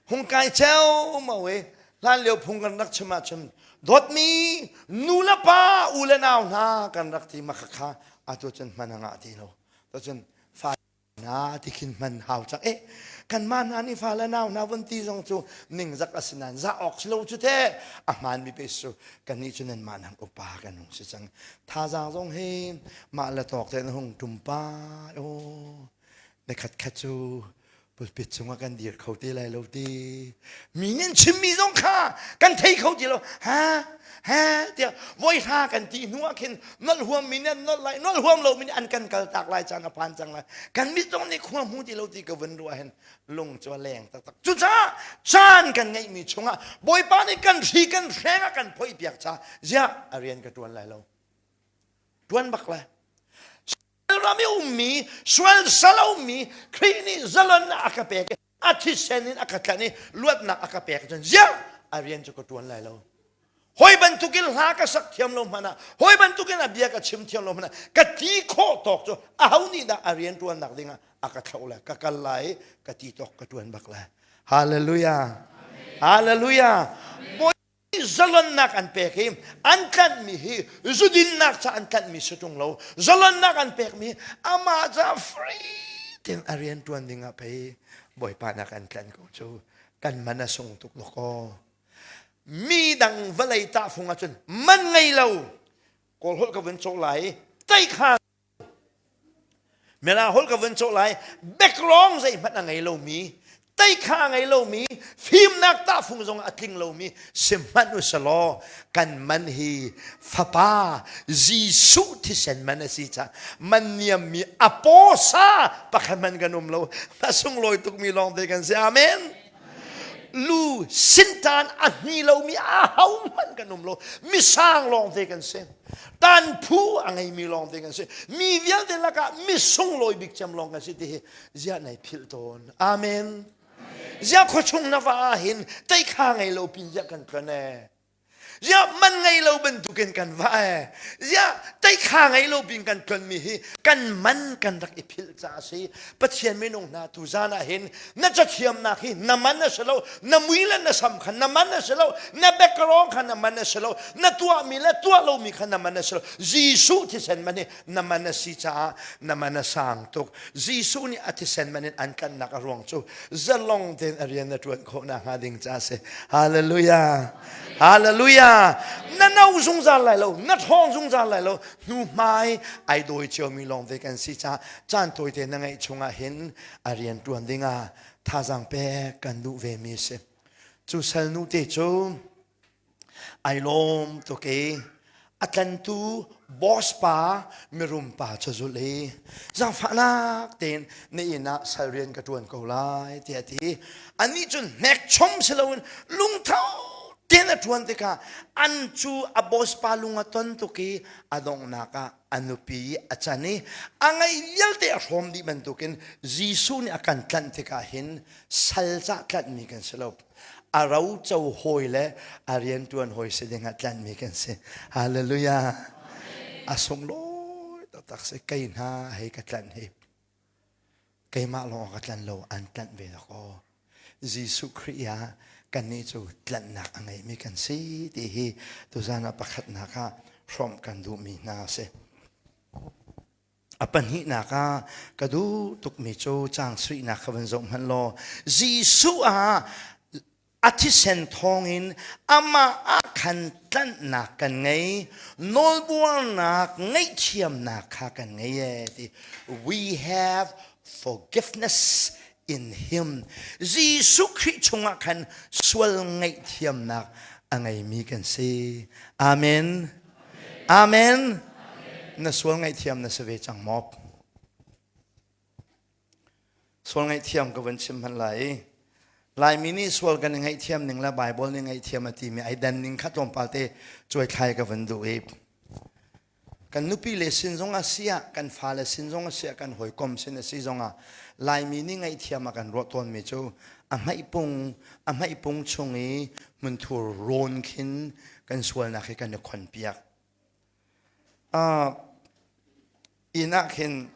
hung kai ceomo i hlan lio phung kan rak chim ahcun dawtmi nu le pa u le nau hna kan rak ti ma khakha atu cun hman a ngah ti lo cun fa Na ti khin hman hau cang eh kanmah hna nih fa le nau hna vun ti zong cu ningzak a si nain zah awk si lo cu teh a hmaan mi pe su kannih cu nanmah nang upa kan hung si cang thazaang zong hi mah le tawk tein hung tum pa aw na khat khat cu pulpit cungah kan dir kho te lai lo ti mi nih chimmi zong kha kan thei kho ti lo ha ha tiah voi hra kan ti hnu ah khin nolh huam mi nih an nolh lai nolh huam lo mi nih an kan kal tak lai caan a phan cang lai kan mit zong nih khua hmu ti lo ti ka vun ruah hin lung cu a leng taktak cucaah caan kan ngeihmi chungah bawipa nih kan hri kan hreng a kan phoih piak ca ziah a rian ka tuan lai lo tuan bak lai ram i ummi sual sal a ummi Khrih nih zalonnak a ka pek i a thisen in a ka tlanh i luatnak a ka pek cun ziah a rian cu ka ṭuan lai lo hoi bantukin hla ka sak thiam lo hmanh ah hoi bantukin a bia ka chim thiam lo hmanh ah ka ti khawh tawk cu aho nih dah a rian ṭuannak dingah a ka thloh lai ka kal lai i ka ti tawk ka ṭuan bak lai hallelujah hallelujah Zalonnak an pek i an tlanhmi hi zudinnak ca an tlanhmi si ṭung lo zalonnak an pekmi amah ca free tein a rian ṭuan ding ah pei Bawipa nak an tlanh ko cu kan man a sung tuk dawkaw mi dang vawlei tahfung ahcun man ngei lo kawl holh ka vun cawh lai i kha Mirang holh ka vun cawh lai background zeihmanh a ngei lomi teikha a ngei lomi fimnak tahfung zong a tling lomi sihmanh usalaw kan man hi fapa Jesuh thisen man a si caah man niammi a pawsa pakhat hmanh kan um lo a sunglawi tukmi lawngte kan si amen lu sintan a hni lomi a ho hmanh kan um lo misang lawngte kan si tan phu a ngeimi lawng te kan si mi vialte lakah mi sunglawi bik cem lawng kan si ti hi ziah nei philh tawn amen ziah khuachung na va ah hin teikha ngei lo pin ziah kan tlon e. Ziah man ngei lo bantukin kan va ee. Ziah teikha ngei lo bin kan tlonmi hi kan man kan rak i philh caah a si. Pathian minung hna tu zan ah hin na cathiamnak hi na man a si lo, na mui le na sam kha na man a si lo, na background kha na man a si lo, na tuahmi le tuah lomi kha na man a si lo. Jesuh thisen man hi na man a si caah na man a sang tuk. Jesuh nih a thisen man in an tlanhnak a ruang cu zalong tein a rian na ṭuan khawh nakhnga ding caah a si. Hallelujah. Hallelujah. Na no zungzal lai lo, na ṭhawng zungzal lai lo. Hnu hmai ai dawi ciomi lawng te kan si caah caan tawite na ngeih chungah hin a rian ṭuan dingah thazaang pek kan duh ve mi a si. Cu salnu te cu ai lawm tuk i a tlantu boss pa mirum pa cu zulh i zaangfahnak tein na inn ah sal rian ka ṭuan ko lai tiah a ti. Anih cun hnekchom si loin lungtho tein a ṭuan tikah an cu a boss pa lung a ton tuk i a donghnak ah a nupi i a can i a ngeih vialte a hrawm dih bantukin Jesuh nih a kan tlanh tikah hin sal cah tlanhmi kan si lo. A ro co hawi le a rianṭuan hawi si dingah tlanhmi kan si. Hallelujah. A sunglawi taktak si. Kei hna hei ka tlanh hi. Keimah lawng ka tlanh lo, an tlanh ve dawk aw. Jesuh Khrih ah kannih cu tlanhnak a ngeimi kan si ti hi tuzan ah pakhatnak ah hrawmh kan duhmi hna a si. A pahnihnak ah ka duh tukmi cu caang suihnak kha van zoh hmanh law Jesuh ah a thisen thawngin amah ah khan tlanhnak kan ngei nawlbuarnak ngaihthiamnak kha kan ngei ee ti we have forgiveness in him Jesuh Khrih chungah khan sual ngaihthiamnak a ngeimi kan si amen Amen. Na sual ngaihthiam na si ve cang maw? Sual ngaihthiam ka van chim hmanh lai i Laimi nih sual kan i ngaihthiam ning le Bible nih ngaihthiam a timi ai dan ning kha tlawmpal te cuaithlai ka van duh i kan nupi le sin zong a si ah kan fale sin zong a si ah kan hawikom sin a si zong ah Laimi nih ngaihthiam a kan ruah tawnmi cu a hmaihpung a hmaihpung chung i hmunthur rawn khin kan sualnak hi kan i khonpiak. Uh, inn ah khin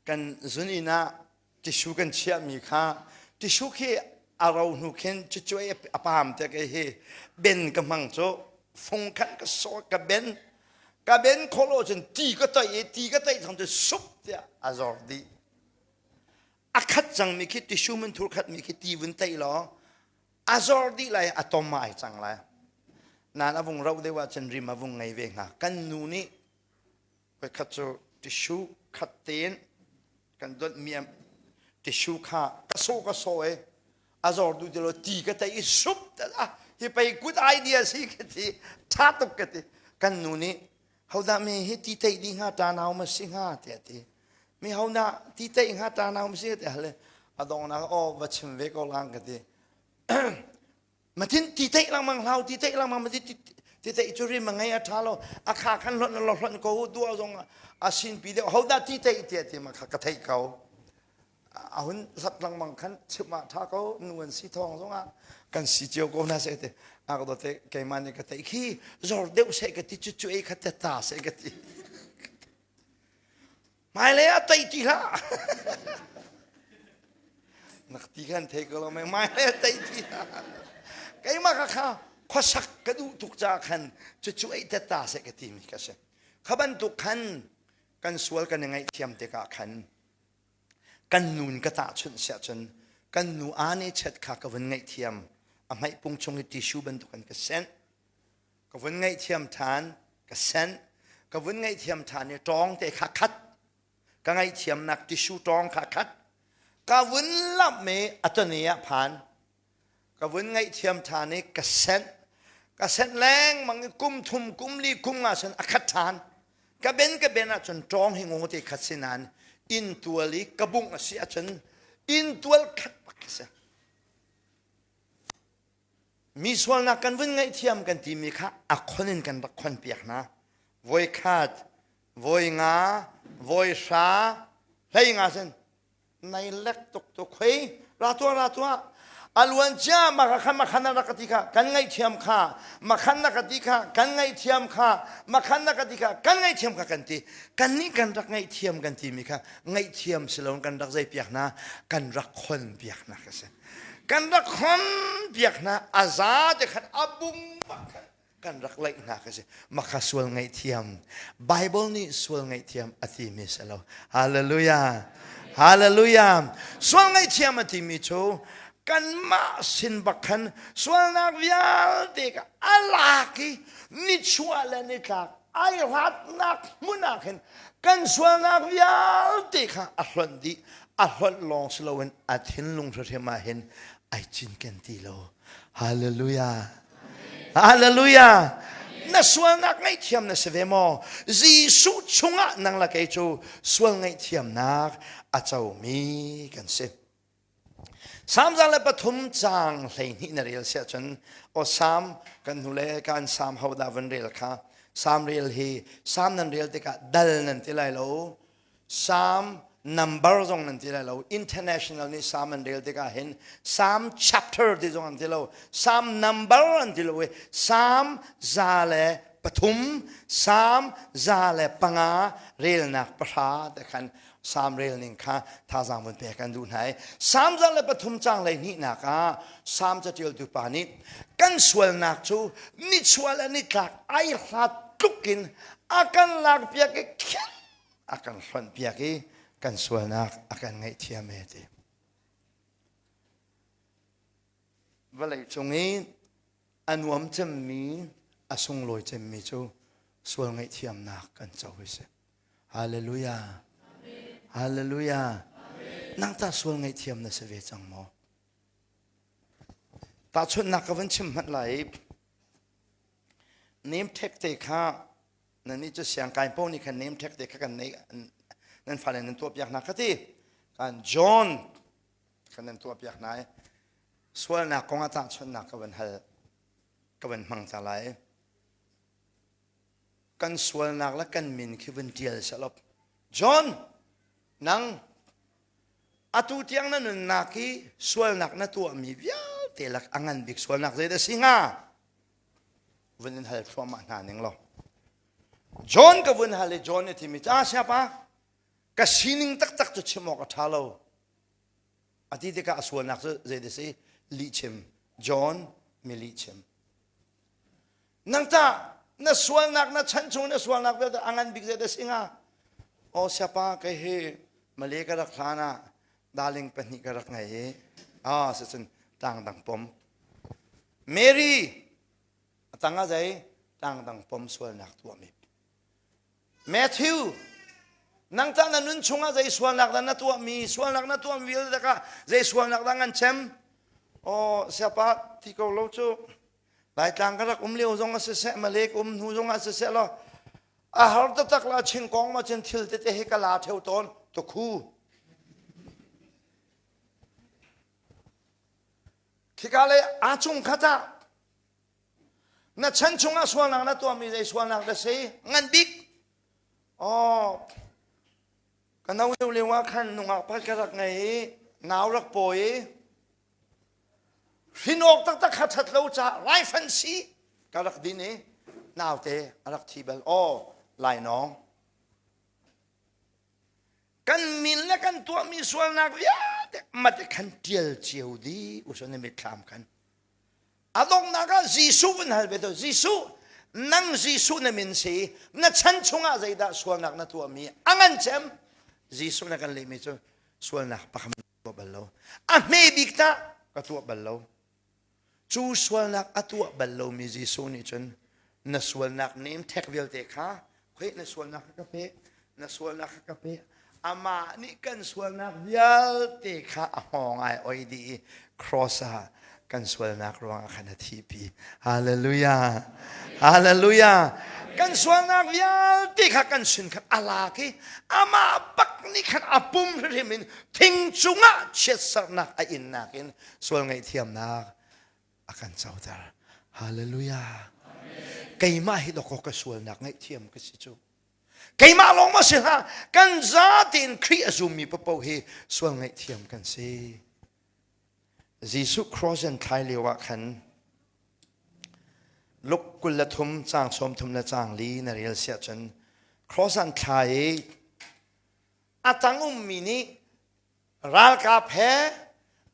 kan zun inn ah tissue kan chiahmi kha tissue khi a ro hnu khin cucuai a pam te ke hi ben ka hmang cu fung khan ka saw ka ben ka ben kholo cun ti ka toih i ti ka toih thong cu sup tiah a zor dih a khat cangmi khi tissue mun thur khatmi khi ti vun teih law a zor dih lai a tom ai cang lai nan a vung ro deuh ahcun rim a vung ngei ve hnga kan nu nih khat cu tissue khat tein kan donh mi tissue kha ka so ka so e a zor du ti lo ti ka tei i sup ta ah hi pei good idea si ka ti tha tuk ka ti kan nu nih hodah mi hi ti tei di hnga ta nau ma si hnga tiah ti mi ho na ti tei hnga ta nau ma si tiah le a dong nak aw va chim ve ko lang ka ti matin ti tei langmang hlau ti tei langmang ma ti ti tei cu rim a ngei a tha lo a kha khan hlon lo hlon ko dua zong a sin pi deuh ho dah ti tei tiah ti ma kha ka thei ko a hun hlap lengmang khan chimh ah ṭha ko nu an si thawng zongah kan si cio ko hna seh ti a ka dawt keimah nih ka theih khi zor deuh seh ka ti cu cu ei kha te ta seh ka ti hmailei ah tei ti hlah nak ti khan thei ko lo mei hmailei ah tei ti hlah keimah ka kha khuasak ka duh tuk caah khan cu cu ei te ta seh ka ti mi ka si kha bantuk khan kan sual kan i ngaihthiam tikah khan Kan nun ka tahchunh siah cun kan nu aa chet kha ka vun ngaihthiam. A hmaihpung chung i tissue bantukin ka senh. Ka vun ngaihthiam ṭhan, ka senh. Ka vun ngaihthiam ṭhan i ṭawng te kha khat. Ka ngaihthiamnak tissue ṭawng kha khat. Ka vun lamh i a tawne ah phan. Ka vun ngaihthiam ṭhan i ka senh. Ka senh lengmang i kum thum, kum li, kum nga cun a khat ṭhan. Ka ben ka ben ahcun ṭawng hi ngaw te khat si nain inntual i ka bungh a si ahcun inntual khat bak a si. Mi sualnak kan vun ngaihthiam kan timi kha a khon in kan rak khon piak hna. Voi khat, voi nga, voi hra, hlei nga sin nai lek tuk tu khoi ra tuah ra tuah. A luancia makha makhan na rak ka ti kha kan ngaihthiam kha makhan na ka ti kha kan ngaihthiam kha makhan na ka ti kha kan ngaihthiam kha kan ti. Kannih kan rak ngaihthiam kan timi kha ngaihthiam si loin kan rak zeipiak hna kan rak khon piak hna ka si. Kan rak khon piak hna a za te khan a bung bak khan kan rak laih hna ka si. Makha sual ngaihthiam. Bible nih sual ngaihthiam a timi si lo. Hallelujah. Hallelujah. Sual ngaihthiam a timi cu kanmah sin bak khan sualnak vialte ka a lak i nichuah le nitlak ai hlatnak hmun ah khin kan sualnak vialte kha a hlonh dih a hlonh lawng si loin a thinlung hrimhrim ah hin ai cinken ti lo Hallelujah. Hallelujah. Na sualnak ngaihthiam na si ve maw? Jesuh chungah nang le kei cu sual ngaihthiamnak a comi kan si. Salm 103 caang 12 na rel siah cun aw Salm kan hnu le kan Salm ho dah van rel kha Salm rel hi Salm nan rel tikah dal nan ti lai lo Psalm number zong nan ti lai lo international nih Psalm an rel tikah hin Psalm chapter ti zong an ti lo Psalm number an ti lo i Psalm 103 Psalm 105 relnak pahra te khan Psalm rel ning kha thazaang vun pek kan duh hna i Psalm 103 caang 12 nak ah Psalm catialtu pa nih kan sualnak cu nichuah le nitlak ai hlat tluk in a kan lakpiak i khin a kan hlonhpiak i kan sualnak a kan ngaihthiam e ti. Vawlei cung i a nuam cemmi, a sunglawi cemmi cu sual ngaihthiamnak kan co hi si. Hallelujah. Hallelujah. Nang ta sual ngaihthiam na si ve cang maw? Tahchunhnak ka van chim hmanh lai. Name tag te kha Nannih cu siangkai paoh nih khan name tag te kha kan nei nan fale nan tuahpiak hna kha ti. Kan John khan nan tuahpiak hna i sualnak kong ah tahchunhnak ka van hal ka van hmang ta lai. Kan sualnak le kan min khi vun tial sehlaw John nang atu tiang na nunnak hi sualnak na tuahmi vialte lak a ngan bik sualnak zei dah si hnga? Vun in hal thluahmah hna ning law. John ka vun hal i John nih thimi ca siapa ka sining taktak cu chim awk a ṭha lo. A ti tikah a sualnak cu zei dah si lihchim. John mi lihchim. Nang ta na sualnak na chan chung na sualnak vialte a ngan bik zei dah si hnga? Aw siapa kei hi Malay ka rak hlan ah darling pahnih ka rak ngei i ah sicun tlang dang pom Mary a tang ah zei tlangdang pom sualnak tuahmi Matthew nang tah na nun chungah zei sualnak dah na tuahmi sualnak na tuahmi vialte kha zei sualnak dah ngan cem aw siapa ti ko lo cu Laitlang ka rak um lio zong ah siseh Malay ka um hnu zong ah siseh law a har taktak la chingkong ma cun thil tete hi ka la theu tawn tukhu Khika le aa chung kha tah na chan chungah sualnak na tuahmi zei sualnak dah si ngan bik oh ka no lio lio ah khan nungak pakhat ka rak ngei i nau rak pawi i hrin awk taktak kha ṭhat lo caah raifan si ka rak din i naute a rak thi bal aw lainawng Kan min le kan tuahmi sualnak vialte mate khan ṭial cio dih usua na mitthlam khan. A donghnak ah Jesuh vun hal ve to Jesuh nang Jesuh na min si na chan chungah zeidah sualnak na tuahmi a ngan cem Jesuh na kan lehmi cu sualnak pakhat tuah bal lo a hme bik tah ka tuah bal lo Cu sualnak a tuah bal lomi Jesuh nih cun na sualnak nem ṭhek vialte kha khuih na sualnak kha ka pe, na sualnak kha ka pe. Amah nih kan sualnak vialte kha a hngawng ai oi dih i cross ah kan sualnak ruangah khan a thihpi. Hallelujah. Hallelujah. Kan sualnak vialte kha kan sin khan a lak i amah bak nih khan a pum hrimhrim in thing cungah chiatserhnak a innak in sual ngaihthiamnak a kan coter. Hallelujah. Keimah hi dawkaw ka sualnak ngaihthiam ka si cu. Keimah lawng ma si hlah, kan zatein Khrih a zummi paoh hi sual ngaihthiam kan si. Jesuh cross an thlai lio ah khan Luke 23 caang 30 le caang li na rel siah cun cross an thlai i a tang ummi nih ralkap he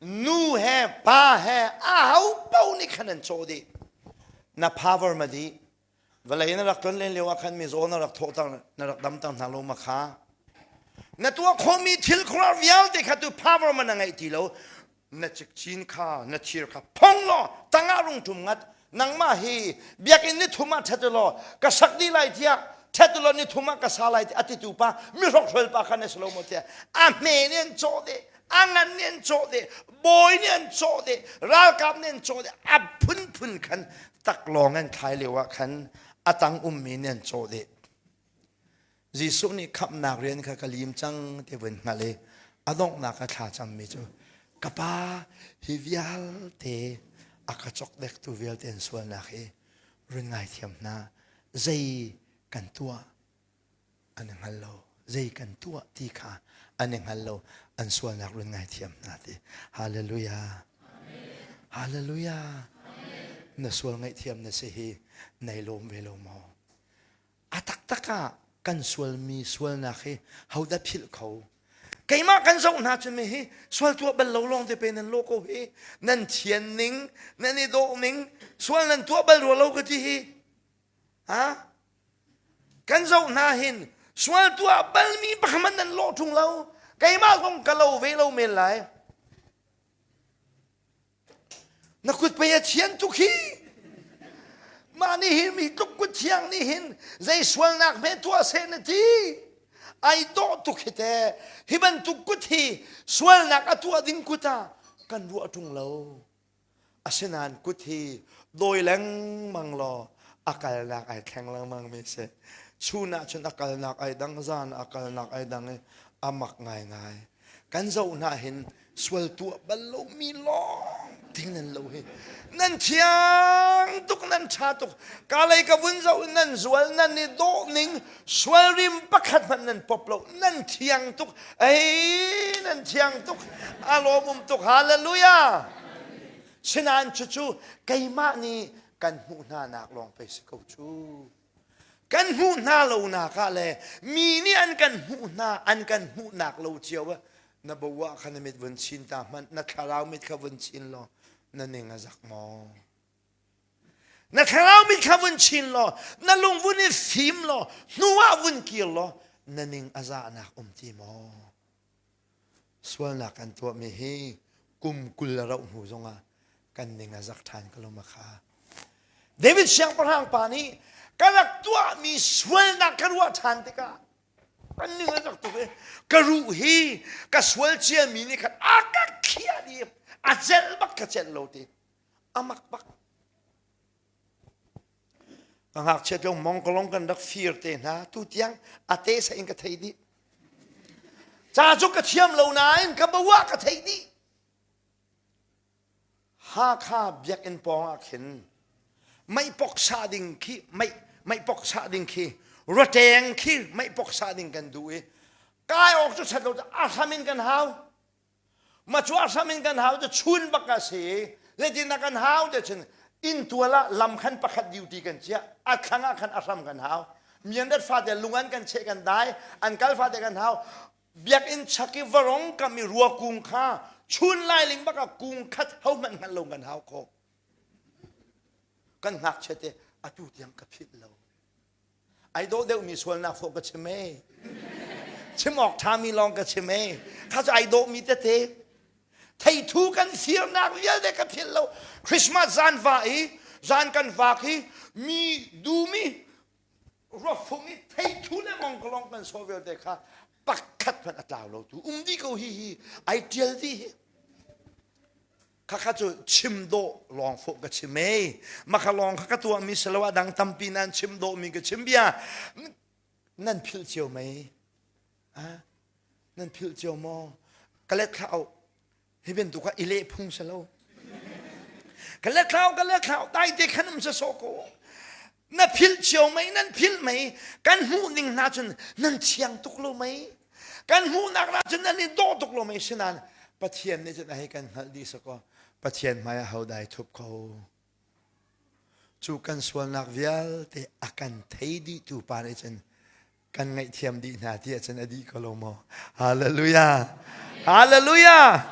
nu he pa he a ho paoh nih khan an cawh dih na power ma dih vawlei na rak tlon len lio ah khan mizaw na rak thawhter na rak damter hna lo ma kha na tuah khawhmi thil khuaruahhar vialte kha tu power ma na ngeih ti lo na cikcin kha na thir kha phong law tangah rung ṭum ngat nangmah hi biakinn ni thum ah ṭhet law ka sak dih lai tiah ṭhet law ni thum ah ka sa lai ti a titu pa mi hrokhrol pa kha na si lo maw tiah a hme nih an cawh deh a ngan nih an cawh deh bawi nih an cawh deh ralkap nih an cawh deh a phunphun khan taklawng an thlai lio ah khan a tang ummi nih an cawh deh Jesuh nih khamhnak rian kha ka lim cang ti vun hngalh i a donghnak a thla cammi cu ka pa hi vialte a ka cokdektu vialte an sualnak hi run ngaithiam hna zei kan tuah an i hngal lo zei kan tuah ti kha an i hngal lo an sualnak run ngaithiam hna ti hallelujah hallelujah na sual ngaihthiam na si hi nei lawm ve lo maw a taktak ah kan sualmi sualnak hi hodah philh kho keimah kan zoh hna cun mi hi sual tuah bal lo lawng te pe nan lo ko hi nan thian ning nan i dawh ning sual nan tuah bal rua lo ka ti hi ha kan zoh hna hin sual tuah balmi pakhat nan lawh ṭung lo keimah zong ka lo ve lo men lai Na kut pei a thian tuk hi. Mah nih hin mi tluk kut thiang nih hin zei sualnak hme tuah seh na ti. Ai dawh tuk hi te. Hi bantuk kut hi sualnak a tuah ding kut ah kan ruah ṭung lo. Asinain kut hi dawi lengmang law a kalnak ai thleng lengmang mi si. Chun ah cun a kalnak ai dang, zan ah a kalnak ai dang i a mak ngaingai. Kan zoh hna hin sual tuah bal lomi lawng ding nan lo hi nan thiang tuk nan ṭha tuk ka lei ka vun zoh nan zual nan i dawh ning sual rim pakhat hmanh nan pop lo nan thiang tuk ei nan thiang tuk a lawm um tuk hallelujah sinain cucu keimah nih kan hmuh hna nak lawng pei si ko cu Kan hmuh hna lonak ah le mi nih an kan hmuh hna an kan hmuhnak lo cio ah na bo ah khan na mit vun chin ta hmanh na thlarau mit kha vun chin law na ning a zak maw? Na thlarau mit kha vun chin law na lung vun i fim law hnu ah vun kir law na ning a zahnak um ti maw? Sualnak kan tuahmi hi kum 20 a rauh hnu zongah kan ning a zak ṭhan ko lo ma kha. David siangpahrang pa nih ka rak tuahmi sualnak ka ruah ṭhan tikah kan ning a zak tuk i ka ruh hi ka sual ciami nih khan a ka khiah dih a celh bak ka celh lo ti a mak bak Ka ngakchiat lio mongkolong kan rak fir te hna tu tiang a te sa in ka thei dih. Ca cu ka thiam lo nain ka bawa ka thei dih. Hakha biakinn pawng ah khin meipok sah ding khi mei meipok sah ding khi rateng khi meipok sah ding kan duh i kai awk cu chat lo a hram in kan hau Ma cu a hram in kan hau cu chun bak a si zeitindah kan hau te cun inntual ah lam khan pakhat duty kan chiah a thlang ah khan a hram kan hau miandat fate lung an kan cheh kan dai an kal fate kan hau biakinn chak i varong kam i rua kung kha chun lailing bak ah kung khat ho hmanh hngal lo kan hau kho kan ngakchia te atu tiang ka philh lo Ai dawh deuhmi sualnak fawh ka chim ee. Chim awk ṭhami lawng ka chim ee. Kha cu ai dawhmi tete. Theithu kan firnak vialte ka philh lo. Christmas zan va i zan kan vak i mi dum i ruafung i theithu le mongkolong kan sawh vialte kha pakhat hmanh a tlau lo tu um dih ko hi hi ai ṭial dih hi. Khakha cu chim dawh lawng fawh ka chim ei. Makha lawng kha ka tuahmi si lo a dang tampi nan chim dawhmi ka chim bia. Nan philh cio mei? Ah, nan philh cio maw? Ka let thlau. Hi bantuk kha i leh phung si lo. Ka let thlau, ka let thlau, dai te khan um sa sawh ko. Na philh cio mei, nan philh mei. Kan hmuh ning hna cun nan thiang tuk lo mei. Kan hmuhnak hna cun nan i dawh tuk lo mei. Sinain Pathian nih cun a hei kan hngalh dih sakaw. Pathian hmai ah ho dai thup kho. Cu kan sualnak vialte a kan thei dihtu pa nih cun kan ngaihthiam dih hna ti ahcun a dih ko lo maw? Hallelujah! Hallelujah!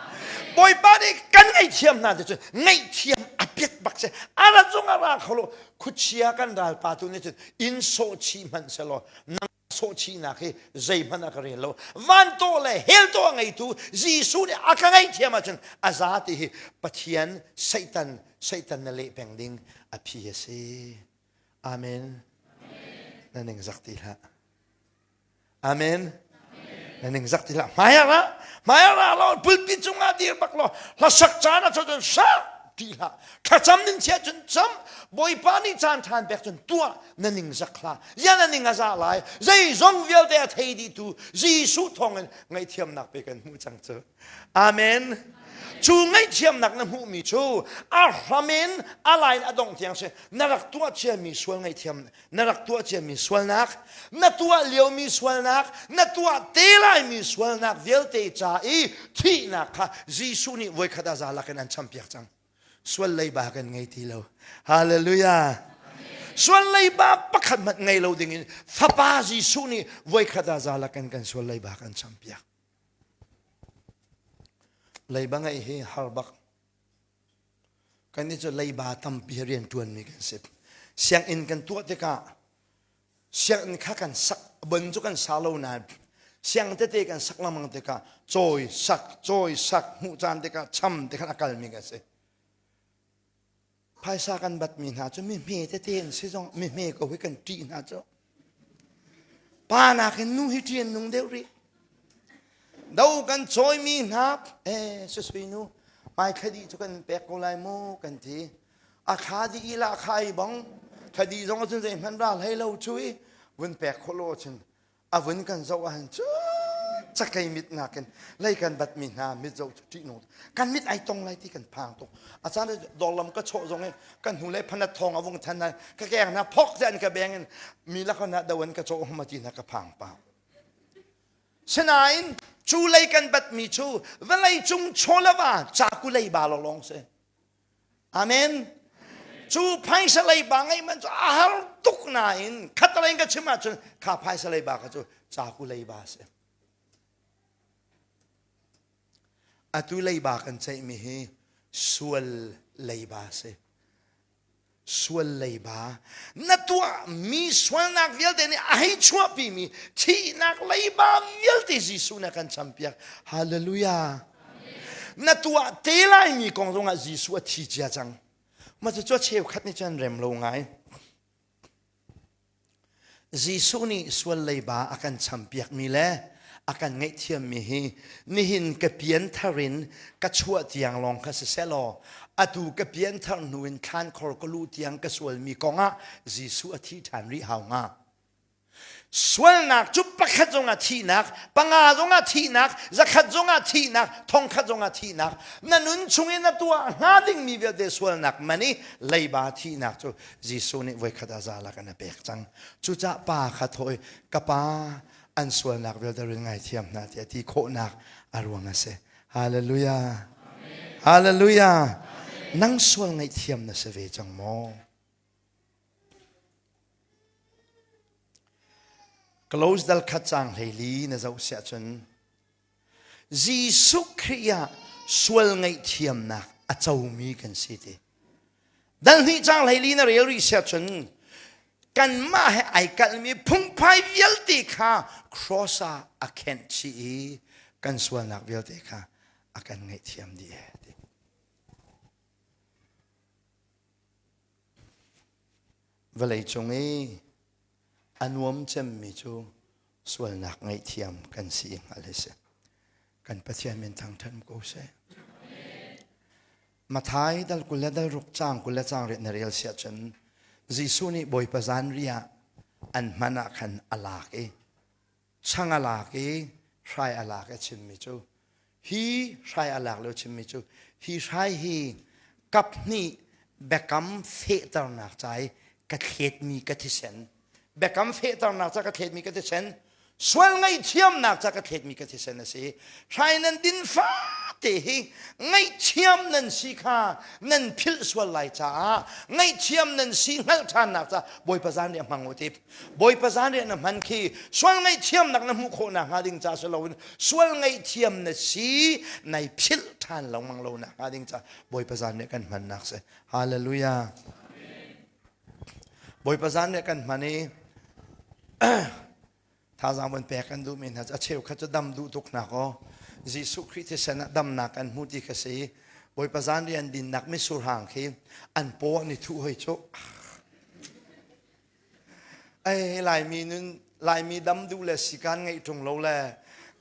Bawipa nih kan ngaihthiam hna ti cun ngaihthiam a piat bak si. A ra zong a ra kho lo. Khuachia kan ralpa tu nih cun in sawh chih hmanh selaw nang sawhchihnak hi zeihmanh a ka rel lo. Van tawh le hell tawh a ngeitu Jesuh nih a ka ngaihthiam ahcun a za ti hi Pathian Satan Satan na leh peng ding a phi a si. Amen. Na ningzak ti hlah. Amen. Na ningzak ti hlah. Hmai ah ra, hmai ah ra law pulpit cungah dir bak law hlasak caan ah cun sa ti hlah. Thlacam ning chia cun cam. Bawipa nih caan ṭhan pek cun tuah na ningzak hlah. Ya na ning a za lai. Zeizong vialte a thei dih tu Jesuh thawngin ngaihthiamnak pe kan hmuh cang cu. Amen. Cu ngaihthiamnak na hmuhmi cu a hram in a lain a dongh tiang si na rak tuah ciami sual ngaihthiam na rak tuah ciami sualnak na tuah liomi sualnak na tuah te laimi sualnak vialte ca i thihnak kha Jesuh nih voikhat a za lakin an champiak cang. Sual leiba kan ngei ti lo. Hallelujah. Sual leiba pakhat hmanh ngei lo dingin Fapa Jesuh nih voikhat a za lakin kan sual leiba kan champiak. Leiba ngeih hi har bak. Kannih cu leiba tampi rian ṭuanmi kan si. Sianginn kan tuah tikah sianginn kha kan sak bon cu kan sa lo nain siang tete kan sak lengmang tikah cawi sak cawi sak hmuh caan tikah cham ti khan a kalmi kan si. Phaisa kan batmi hna cu mi hme tete an si zong mi hme ko hi kan ṭih hna cu. Pa nakin nu hi ṭih an nung deuh rih. Do kan cawimi hna eh susui nu hmai thla dih cu kan pek ko lai mu kan ti. A thla dih i la kha ai bong thla dih zong ahcun zeihmanh ral hlei lo cu i vun pek khawh lo ahcun a vun kan zoh ahhin cu cakei mit nakin lei kan batmi hna mit zoh cu ṭih nung kan mit ai tong lai ti kan phang tuk a caan dawr lam ka chawh zong i kan hnu le phanat thawng a vung than lai ka keng hna phok te an ka beng in mi lakah na do an ka cawh hma ti hna ka phang pa sinain cu lei kan batmi cu vawlei cung chawlava caku lei ba lawng si Amen. Cu phaisa leiba ngeih man cu a har tuk nain khatalei in ka chim ahcun kha phaisa leiba kha cu caku leiba a si. Atu leiba kan ceihmi hi sual leiba a si. Sual leiba na tuahmi sualnak vialte nih a hei chuahpimi thihnak leiba vialte Jesuh nih a kan champiak. Hallelujah. Na tuah te laimi kong zongah Jesuh a thi cia cang. Mah cu cheukhat nih cun rem lo ngai. Jesuh nih sual leiba a kan champiakmi le a kan ngaihthiammi hi nihin ka pianthar in ka chuah tiang lawng kha siseh law atu ka pianthar hnu in thlankhor ka luh tiang ka sualmi kongah Jesuh a thi ṭhan rih hau hnga. Sualnak cu pakhat zongah thihnak, panga zongah thihnak, zakhat zongah thihnak, thongkhat zongah thihnak, na nun chung i na tuah hnga dingmi vialte sualnak man i leiba thihnak cu Jesuh nih voikhat a za lak in a pek cang. Cucaah pa kha thawh i ka pa an sualnak vialte rin ngaithiam hna tiah ti khawhnak a ruang a si. Hallelujah. Hallelujah. Nang sual ngaihthiam na si ve cang maw? Close dal khat cang hleili na zoh siah cun Jesuh Khrih ah sual ngaihthiamnak a comi kan si ti. Dal hnih cang hleili na rel rih siah cun kanmah he ai kalhmi phungphai vialte kha cross ah a khenh chih i kan sualnak vialte kha a kan ngaihthiam dih e ti. Vawlei cung i a nuam cemmi cu sualnak ngaihthiam kan si i hngalh hi si. Kan Pathian min thangṭhat ko seh. Mathai dal 20 le dal ruk caang 20 le caang riat na rel siah cun Jesuh nih Bawipa zanri ah an hman ah khan a lak i chang a lak i hrai a lak i a chimmi cu hi hrai a lak lio chimmi cu hi hrai hi kap hnih biakam fehternak ca i ka thletmi ka thisen biakam fehternak ca ka thletmi ka thisen sual ngaihthiamnak ca ka thletmi ka thisen a si hrai nan din fate. te hi ngaihthiam nan si kha nan philh sual lai caah ngaihthiam nan si hngalh ṭhannak ca Bawipa zan riah hmang u ti. Bawipa zan riah na hman khi sual ngaihthiamnak na hmuh khawh nakhnga ding ca si loin sual ngaihthiam na si nai philh ṭhan lengmang lo nakhnga ding ca Bawipa zan riah kan hmannak si. Hallelujah. Bawipa zan riah kan hman i Thazaang von pek kan duhmi hna cu a cheukhat cu dam duh tuk hna kaw Jesuh Khrih thisen ah damnak an hmu ti kha si. Bawipa zan rian dinnak mitsur hang khi an paw an i thuh hoi cu. Ei Laimi nun Laimi dam duh le sikan ngeih ṭung lo le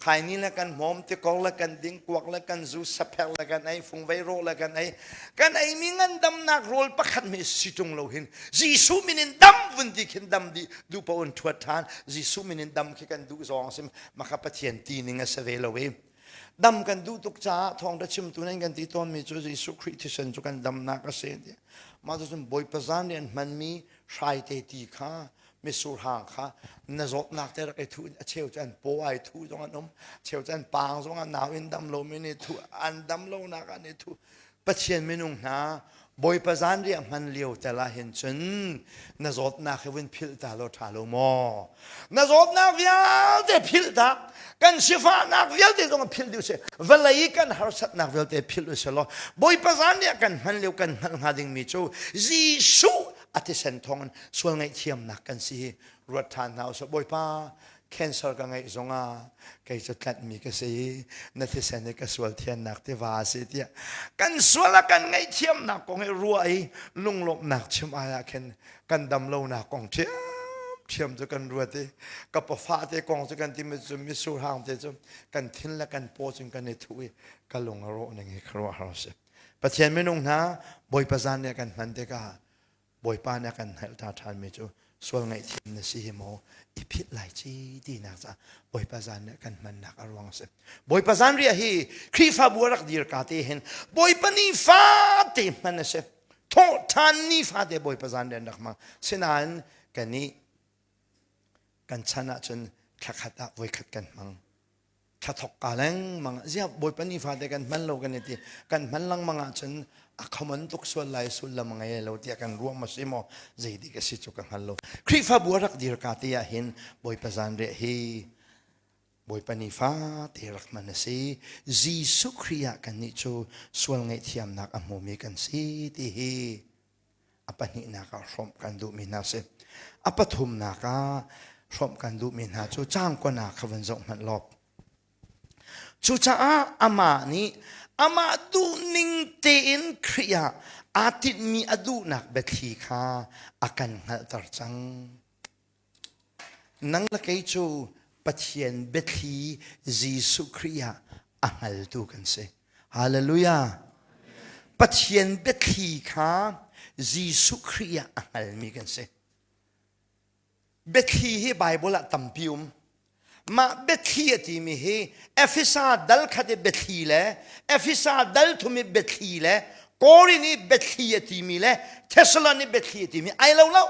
khaini le kan hmawm tikor le kan ding kuak le kan zu sapher le kan ei fungvei rawh le kan ei kan eimi ngandamnak rawl pakhat mi si ṭung lo hin Jesuh min in dam vun ti khin dam dih duh paoh in ṭhuat ṭhan Jesuh min in dam khi kan duh zawng sim maka Pathian ti ning a si ve lo i dam kan duh tuk caah thawngṭha chimtu nan kan ti tawnmi cu Jesuh Khrih thisen cu kan damnak a si ti mah cu Bawipa zan rian hmanmi hraite ti kha mitsur hang kha na zawtnak te rak i thuh a cheu cu an paw ai thuh zong an um cheu cu an paang zong an nau in dam lomi nih thuh an dam lonak an i thuh Pathian minung hna Bawipa zanriah hman lio tel ah hin cun na zawtnak hi vun philh ta law ṭha lo maw? Na zawtnak vialte philh ta, kan sifahnak vialte zong philh dih usih. Vawlei kan harsatnak vialte philh usih law Bawipa zanriah kan hman lio kan hngalh hnga dingmi cu Jesuh a thisen thawngin sual ngaihthiamnak kan si hi ruat ṭhan hna usih. Bawipa cancer ka ngeih zongah kei cu tlanhmi ka si na thisen hi ka sual thiannak tiva a si tiah kan sual a kan ngaihthiamnak kong hi ruah i lunglawmhnak chim ai ah khin kan dam lonak kong ṭhiamṭhiam cu kan ruat i ka pafa te kong cu kan timi cu misur hang te cu kan thin le kan paw cun kan i thuh i ka lung a rawh ning hi khuaruahhar a si Pathian minung hna Bawipa zan nih a kan hman tikah Bawipa nih a kan hngalh ta ṭhanmi cu sual ngaihthiam na si hi maw i philh lai ci tinak caah Bawipa zan nih kan hmannak a ruang a si. Bawipa zan riah hi Khrihfabu a rak dir ka te hin Bawipa ni fate hman a si. Thawhṭhan ni fate Bawipa zan riah an rak hmang. Sinain kannih kan chan ahcun thlakhat ah voikhat kan hmang. Thla thok ka lengmang ziah Bawipa ni fate kan hman lo kan i ti kan hman lengmang ahcun a common tuk sual lai sullam a ngei lo tiah kan ruah maw si maw zeidik a si cu ka hngal lo Khrihfabu a rak dir ka te ah hin Bawipa zanriah hi Bawipa ni fate rak hman a si Jesuh Khrih ah kannih cu sual ngaihthiamnak a hmumi kan si ti hi A pahnihnak ah hrawmh kan duhmi hna si. A pathumnak ah hrawmh kan duhmi hna cu caangkuanak kha van zoh hmanh law. Cucaah amah nih amah duhning tein Khrih ah aa tinhmi a duhnak biathli kha a kan hngalhter cang. Nang le kei cu Pathian biathli Jesuh Khrih ah a hngaltu kan si. Hallelujah. Pathian biathli kha Jesuh Khrih ah a hngalmi kan si. Biathli hi Bible ah tampi um. Mah biathli a timi hi Efesa dal khat i biathli le Efesa dal thum i biathli le Korin i biathli a timi le Thessalon i biathli a timi ai lo lo.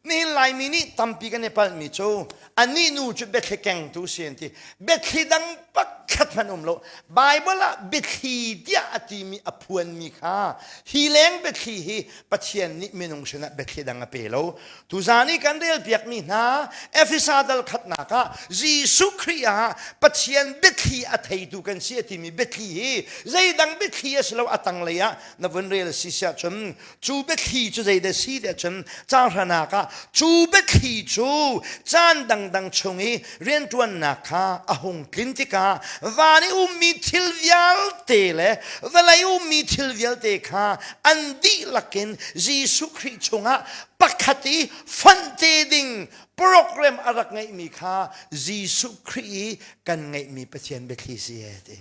Nihin Laimi nih tampi kan i palhmi cu anih nu cu biathli kengtu si an ti. Biathli dang pakhat hmanh um lo. Bible ah biathli tiah a timi a phuanmi kha hi leng biathli hi Pathian nih minung sinah biathli dang a pe lo. Tuzaan i kan relpiakmi hna Efesa dal khatnak ah Jesuh Khrih ah Pathian biathli a theitu kan si a timi biathli hi zeidang biathli a si lo a tanglei ah na vun rel si siah cun Cu biathli cu zeidah si tiah cun caanghranak ah cu biathli cu caan dangdang chung i rianṭuannak kha a hung tlin tikah van i ummi thil vialte le vawlei ummi thil vialte kha an dihlak in Jesuh Khrih chungah pakhat i fonh te ding program a rak ngeihmi kha Jesuh Khrih i kan ngeihmi Pathian biathli si e ti.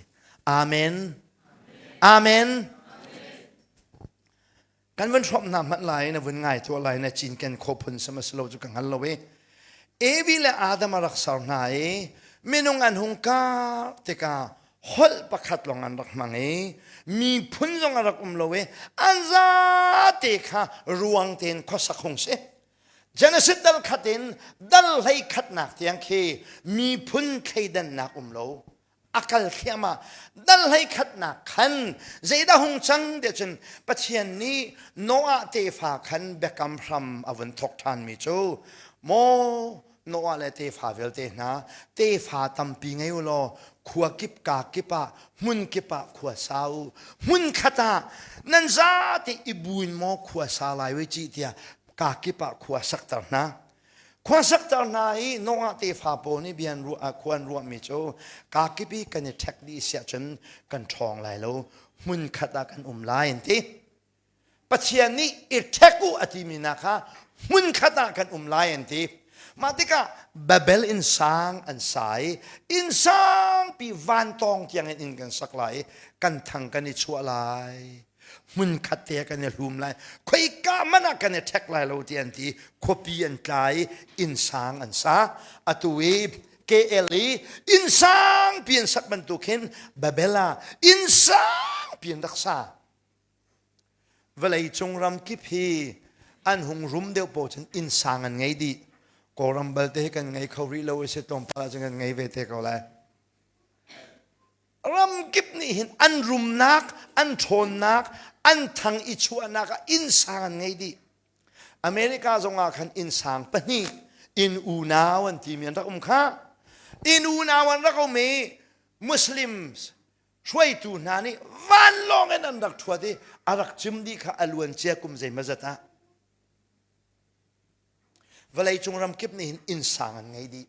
Amen. Amen. Kan van hrawmh hna hmanh lai na vun ngai tuah lai na cinken kho phun sam a si lo cu ka hngal lo i Evi le Adam a rak ser hna i minung an hung kar tikah holh pakhat lawng an rak hmang i miphun zong a rak um lo i an zate kha ruang tein khuasak hung si. Genesis dal khat in dal hlei khatnak tiang khi miphun thleidannak um lo. A kal thliahmah. Dal hlei khatnak khan zeidah hung cang tiah cun Pathian nih Noah tefa khan biakam hram a vun thawk ṭhanmi cu maw Noah le tefa vialte hna tefa tampi ngei u law khua kip ka kip ah hmun kip ah khua sa u hmun khat ah nan zate i buin maw khua sa lai wei ci tiah ka kip ah khua sakter hna khua sakter hna i Noah tefa pawl nih bian ruah khua an ruahmi cu ka kip i kan i ṭhek dih siah cun kan ṭhawng lai lo hmun khat ah kan um lai an ti Pathian nih i ṭhek u a timi hna kha hmunkhat ah kan um lai an ti. Mah tikah Babel inn sang an sa i inn sangpi vantawng tiang in inn kan sak lai i kan thang kan i chuah lai. Hmunkhat te kan i hlum lai. Khoika man ah kan i ṭhek lai lo ti an ti. Khuapi an tla i inn sang an sa. Atu i KL i inn sangpi an sak bantuk hin Babel ah inn sangpi an rak sa. Vawleicung ramkip hi an hung rum deuh paoh cun innsang an ngei dih. Kawlram balte hi kan ngei kho rih lo i si tlawmpal ahcun kan ngei ve te ko lai. Ramkip nih hin an rumnak, an ṭhawnnak, an thang i chuahnak ah innsang an ngei dih. America zong ah khan innsang pahnih inn unau an timi an rak um kha. Inn unau an rak um i Muslims hruaitu hna nih vanlawng in an rak ṭhuat i a rak cim dih kha a luancia kum zeimawzat ah vawleicung ramkip nih hin innsang an ngei dih.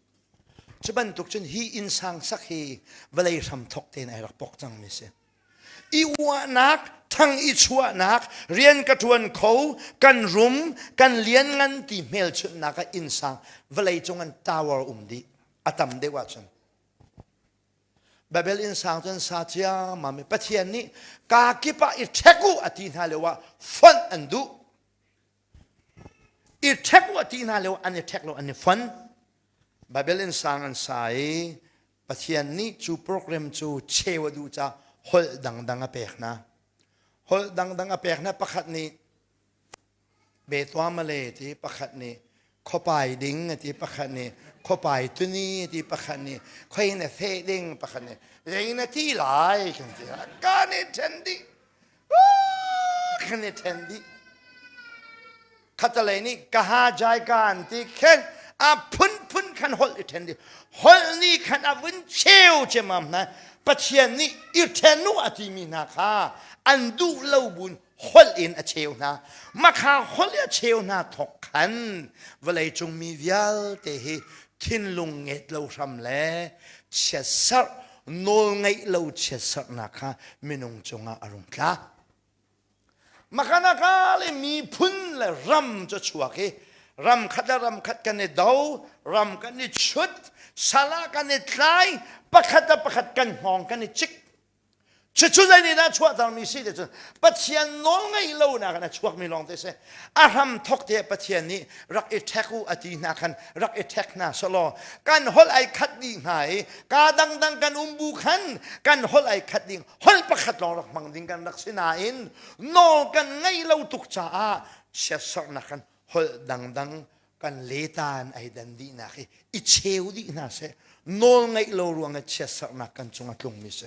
Cu bantuk cun hi innsang sak hi vawlei hramthok tein ai rak pok cangmi si. I uahnak, thang i chuahnak, rian ka ṭuan kho, kan rum, kan lianngan ti hmelchunhnak ah innsang vawleicung an tower um dih. A tam deuh ahcun. Babel innsang cu an sa ciammam i Pathian nih kaa kip ah i ṭhek u a ti hna lio ah fonh an duh. I ṭhek u a ti hna lio an i ṭhek lo an i fon. Babel innsang an sa i Pathian nih cu program cu cheu a duh caah holh dangdang a pek hna. Holh dangdang a pek hna pakhat nih Betuamale ti pakhat nih khuapai ding a ti pakhat nih khuapai tuni a ti pakhat nih khoi na feh ding pakhat nih zei na ti lai kan ti kan i then dih kan i then dih khatalei nih kaha jai kan ti khen a phunphun khan holh i then dih holh nih khan a vun cheu ciammam hna Pathian nih i then u a timi hna kha an duh lo bun holh in a cheu hna makha holh a cheu hna thawk khan vawleicung mi vialte hi thinlung nget lo hram le chiatserh nawl ngeih lo chiatserhnak kha minung cungah a rung tla makanaka le miphun le ram cu chuak i ram khat le ram khat kan i do ram kan i chut sala kan i tlai pakhat le pakhat kan hngawng kan i cik Cucu zei nih dah chuahtermi si ti cun Pathian nawl ngeih lonak in a chuakmi lawng te si. A hram thok te Pathian nih rak i ṭhek u a ti hna khan rak i ṭhek hna selaw kan holh ai khat dih hna i ka dangdang kan um bu khan kan holh ai khat ding holh pakhat lawng rak hmang ding kan rak si nain nawl kan ngeih lo tuk caah chiatserhnak kan holh dangdang kan letan ai dan dihnak hi i cheu dih hna seh nawl ngeih lo ruang i chiatserhnak kan cung a tlungmi si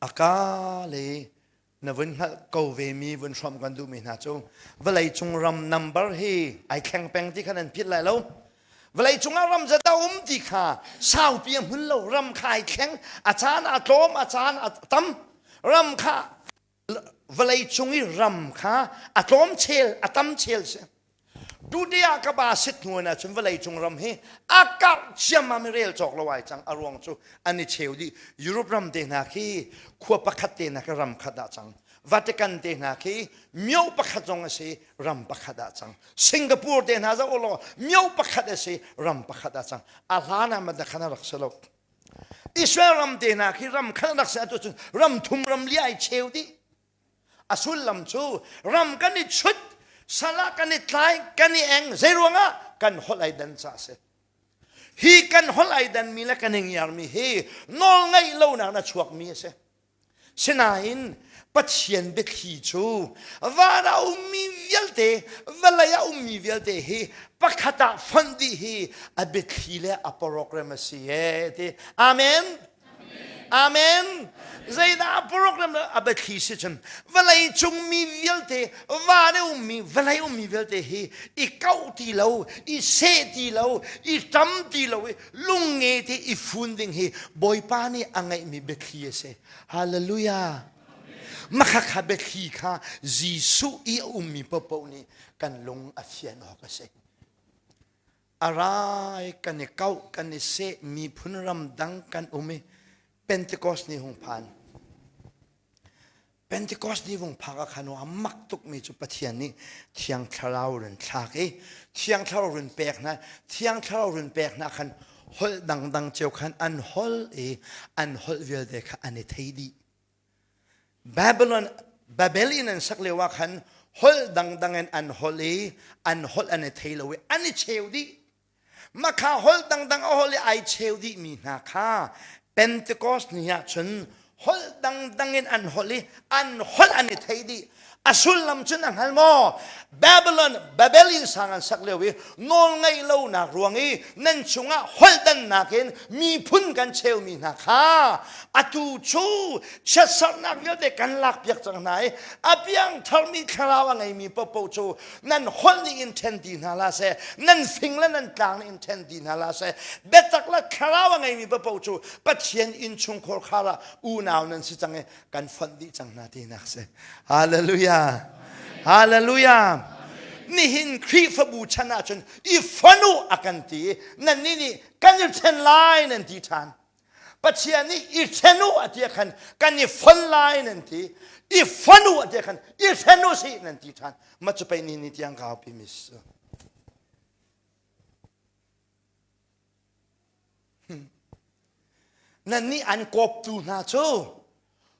aka le na vun hngalh ko ve mi vun hrawm kan duhmi hna cu vawlei cung ram number hi ai thleng peng ti khan an phit lai lo vawlei cung ah ram zat a um ti kha saupi a hmun lo ram kha ai thleng a caan a tlawm a caan a tam ram kha vawlei cung i ram kha a tlawm chel a tam chel si Today ah ka ba sit hnu na cun vawlei cung ram hi a karh ciammam i rel cawk lo ai cang a ruang cu an i cheu dih Europe ram te hna khi khua pakhat te hna khi ram khat ah cang Vatican te hna khi myo pakhat zong a si ram pakhat ah cang Singapore te hna zoh law myo pakhat a si ram pakhat ah cang a hlan ah madakhan a rak si lo Israel ram te hna khi ram khat rak si atu cun ram thum ram li ai cheu dih a sullam cu ram kan i chut sal ah kan i tlai kan i eng zei ruangah kan holh ai dan ca si hi kan holh ai dan mi le kan i ngiar mi hi nawl ngeih lonak na chuak mi a si sinain. Pathian biathli cu van ah ummi vialte, vawlei ah ummi vialte hi pakhat ah fonh dih hi a biathli le a program a si e ti. Amen. Amen. Zeidah a program a biathli si cun vawlei cung mi vialte, van i ummi, vawlei ummi vialte hi i kauh ti lo, i seh ti lo, i ṭam ti lo i lungnge te i fun ding hi Bawipa nih a ngeihmi biathli a si. Hallelujah. Makhakha biathli kha Jesuh i a ummi paohpaoh nih kan lung a fian awk a si. A rai kan i kauh, kan i seh, miphun ram dang kan um i Pentecost ni hung phan. Pentecost ni vung phak ah khan a mak tukmi cu Pathian nih Thiang Thlarau run thlak i Thiang Thlarau run pek hna, Thiang Thlarau run pek hna khan holh dangdang cio khan an holh i an holh vialte kha an i thei dih. Babylon Babel in an sak lio ah khan holh dangdang in an holh i an holh an i thei lo i an i cheu dih. Makha holh dangdang a holh i ai cheu dihmi hna kha Pentecost ni ah cun holh dangdang in an holh i an holh an i thei dih. A sullam cu na hngal maw? Babylon, Babel inn sang an sak lio i nawl ngeih lonak ruang i nan chungah holh dannak in miphun kan cheumi hna kha atu cu chiatserhnak vialte kan lakpiak cang hna i a piangtharmi thlarau a ngeimi paohpaoh cu nan holh nih in ṭhen ti hna hlah seh, nan fing le nan tlang nih in ṭhen ti hna hlah seh. Biatak le thlarau a ngeimi paohpaoh cu Pathian innchungkhar khar ah unau nan si cang i kan fonh dih cang hna tinak si. Hallelujah. Hallelujah. Nihin Khrihfabu chan ahcun i fon u a kan ti i nannih nih kan i ṭhen lai nan ti ṭhan. Pathian nih i ṭhen u a ti ah khan kan i fon lai nan ti. I fon u a ti ah khan i ṭhen u sih nan ti ṭhan. Mah cu pei ni ni tiang ka aupi mi si. Nannih an kawptu hna cu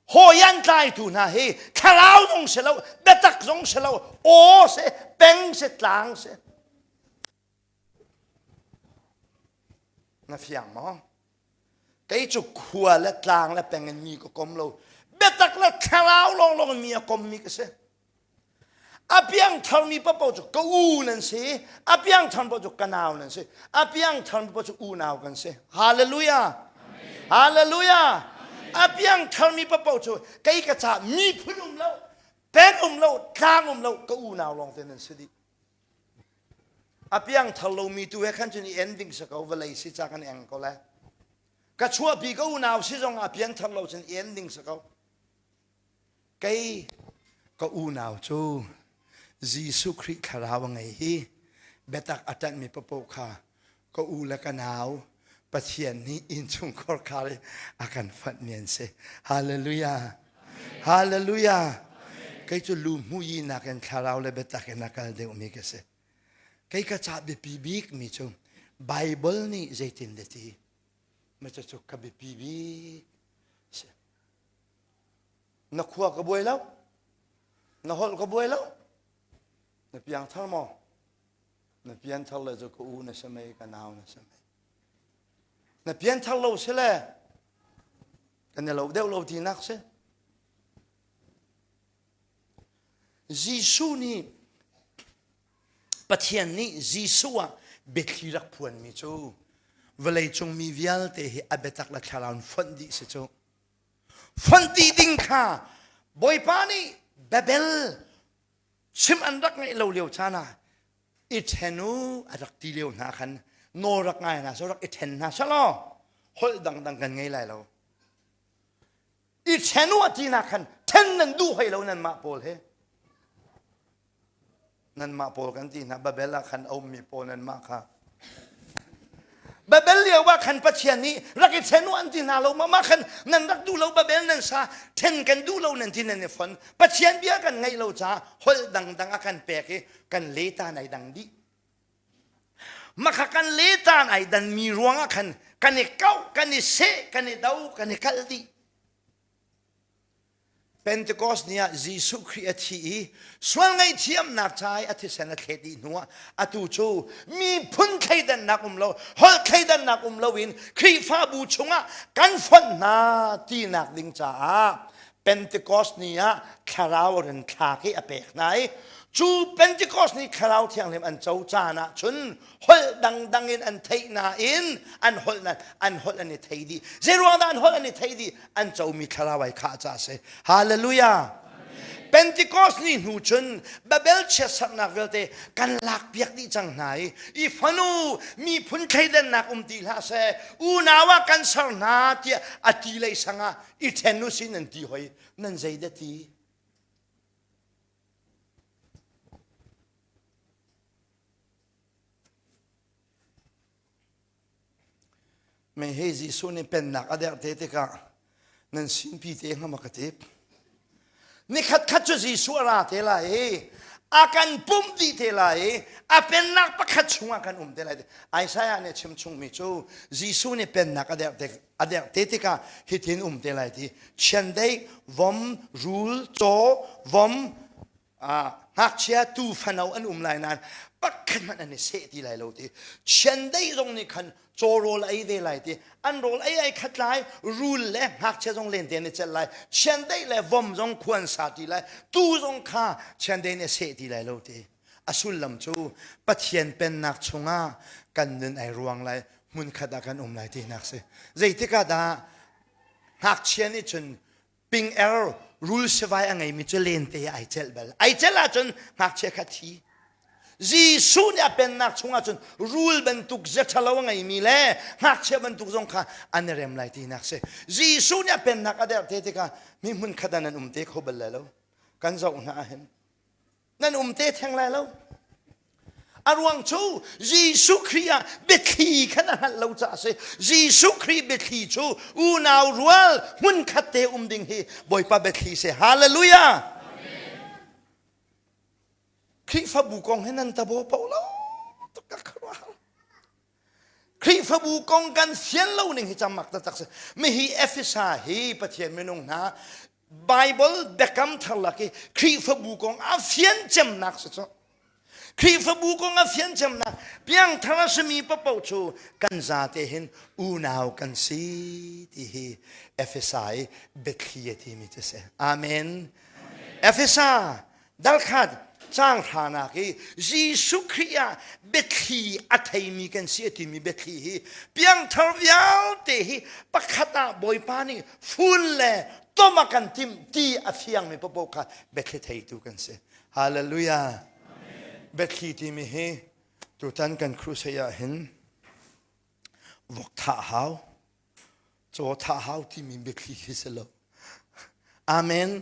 hawi an tlaitu hna hi thlarau zong si lo biatak zong si lo aw si peng si tlang si na fiang maw kei cu khua le tlang le peng in mi ka kom lo biatak le thlarau lawnglawng in mi a kommi ka si A piangtharmi paohpaoh cu ka u nan si. A piangthar paoh cu ka nau nan si. A piangtharmi paoh cu unau kan si. Hallelujah. Hallelujah. A piangtharmi paohpaoh cu kei ka ca miphun um lo, peng um lo, tlang um lo, ka unau lawng te nan si dih. A piangthar lomi tu he khan cun i en ding si ko, vawlei si ca kan eng ko lai. Ka chuahpi ka unau si zong ah piangthar lo cun i en ding si ko. Kei ka unau cu Jesuh Khrih thlarau a ngei hi biatak a ṭanhmi paohpaoh kha ka u le ka nau Pathian nih innchungkhar khar i a kan fonhmi an si. Hallelujah! Hallelujah! Kei cu lu hmuinak in thlarau le biatak in a kal deuhmi ka si. Kei ka ca biapi bikmi cu Bible nih zeitin dah ti? Ma cucu ka biapi bik si. Na khua ka buai lo. Na holh ka buai lo. Na piangthar maw? Na pianthar le cu ka u na si mei, ka nau na si mei. Na pianthar lo si le kan i lo deuh lo tinak si. Jesuh nih Pathian nih Jesuh ah biathli rak phuanmi cu vawleicung mi vialte hi a biatak le thlarau in fonh dih si cu. Fonh dih ding kha Bawipa nih Babel chim an rak ngeih lo lio caan ah i ṭhen u a rak ti lio hna khan nawl rak ngai hna seh rak i ṭhen hna selaw holh dangdang kan ngei lai lo. I ṭhen u a tinak khan ṭhen nan duh hoi lo nanmah pawl he. Nanmah pawl kan ti hna Babel ah khan a ummi pawl nanmah kha. Babel lio ah khan Pathian nih rak i ṭhen u an ti hna lo mah khan nan rak duh lo Babel nan sa ṭhen kan duh lo nan ti nan i fon Pathian bia kan ngaih lo caah holh dangdang a kan pek i kan leta nai dang dih Makha kan letan ai dan mi ruangah khan kan i kauh kan i seh kan i do kan i kalh dih Pentecost ni ah Jesuh Khrih a thi i sual ngaihthiamnak ca i a thisen a thlet dih hnuah atu cu miphun thleidannak um lo holh thleidannak um loin Khrihfabu chungah kan fonh hna tinak ding caah. Pentecost ni ah thlarau a run thlak i a pek hna i cu Pentecost ni thlarau thianghlim an co caan ah cun holh dangdang in an theih nain an holh an holh an i thei dih. Zeiruang dah an holh an i thei dih? An comi thlarau ai khah caah a si. Hallelujah! Pentecost ni hnu cun Babel chiatserhnak vialte kan lakpiak dih cang hna i i fanu miphun thleidannak um ti hlah seh unau ah kan ser hna tiah a ti lei sang ah i ṭhen u sin an ti hoi nan zei dah ti Me he Jesuh nih pennak a derh te tikah nan sinpi te hnga ma ka ti. Nikhat khat cu Jesuh a ra te lai i a kan pumh dih te lai i a pennak pakhat chungah kan um te lai. Isaiah nih a chim chungmi cu Jesuh nih pennak a derh te a derh te tikah hitin um te lai ti. Chiandeih, vom, rul, caw, vom, ngakchia tu fano an um lai nain pakhat hmanh an i seh ti lai lo ti chiandeih zong nih khan caw rawl ei ve lai ti an rawl ei ai khat lai rul le ngakchia zong lente an i celh lai chiandeih le vom zong khuan sa ti lai tu zong kha chiandeih nih a seh ti lai lo ti a sullam cu Pathian pennak chungah kan nun ai ruang lai hmunkhat ah kan um lai tinak si zeitik ah dah ngakchia nih cun ping er rul sivai a ngeimi cu lente ai celh bal ai celh ahcun ngakchia kha thi Jesuh nih a pennak chungah cun rul bantuk zia ṭhalo a ngeimi le ngakchia bantuk zong kha an i rem lai tinak si. Jesuh nih a pennak a derh te tikah mi hmun khat ah nan um te kho bal lai lo. Kan zoh hna ahhin nan um te theng lai lo. A ruang cu Jesuh Khrih ah biathli kha na hngalh lo caah a si. Jesuh Khrih biathli cu unau rual hmunkhat te um ding hi Bawipa biathli si. Hallelujah! Khrihfabu kong hi nan tabo po lo tuk ka khuaruahhar. Khrihfabu kong kan fian lo ning hi cam mak taktak si. Mihi Efesa hi Pathian minung hna Bible biakam thar lak i Khrihfabu kong a fian cemnak si cu. Khrihfabu kong a fian cemnak piangthar a simi papoh cu kan zate hin unau kan si ti hi Efesa i biathli a timi cu si. Amen. Efesa Dalkhat caang hranak i Jesuh Khrih ah biathli a theimi kan si a timi biathli hi piangthar vialte hi pakhat ah Bawipa nih fun le tom a kan timh ti a fiangmi paoh kha biathli theitu kan si. Hallelujah. Biathli timi hi tutan kan crusade ah hin vok thah hau Caw thah hau timi biathli khi si lo. Amen.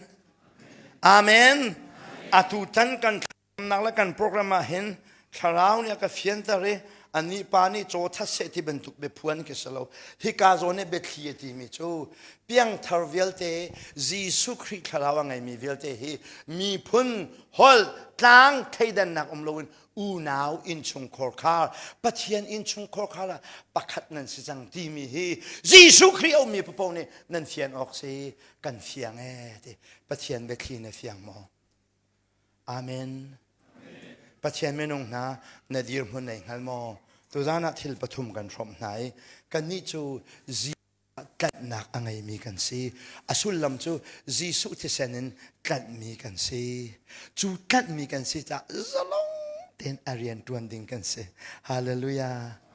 Amen. Atu tan kan thlacamnak le kan program ah hin thlarau nih a ka fianter i anih pa nih caw that seh ti bantuk biaphuan khi si lo. Hika zawn i biathli a timi cu piangthar vialte Jesuh Khrih thlarau a ngeimi vialte hi miphun holh tlang thleidannak um loin unau innchungkhar khar Pathian innchungkhar khar ah pakhat nan si cang timi hi Jesuh Khrih a ummi paoh nih nan fian awk si kan fiang ee ti Pathian biathli na fiang maw Amen Pathian minung hna na dirhmun nei hngal maw tuzan ah thil pathum kan hrawmh hna i kannih cu tlanhnak a ngeimi kan si. A sullam cu Jesuh thisen in tlanhmi kan si. Cu tlanhmi kan si caah zalong tein a rian ṭuan ding kan si. Hallelujah.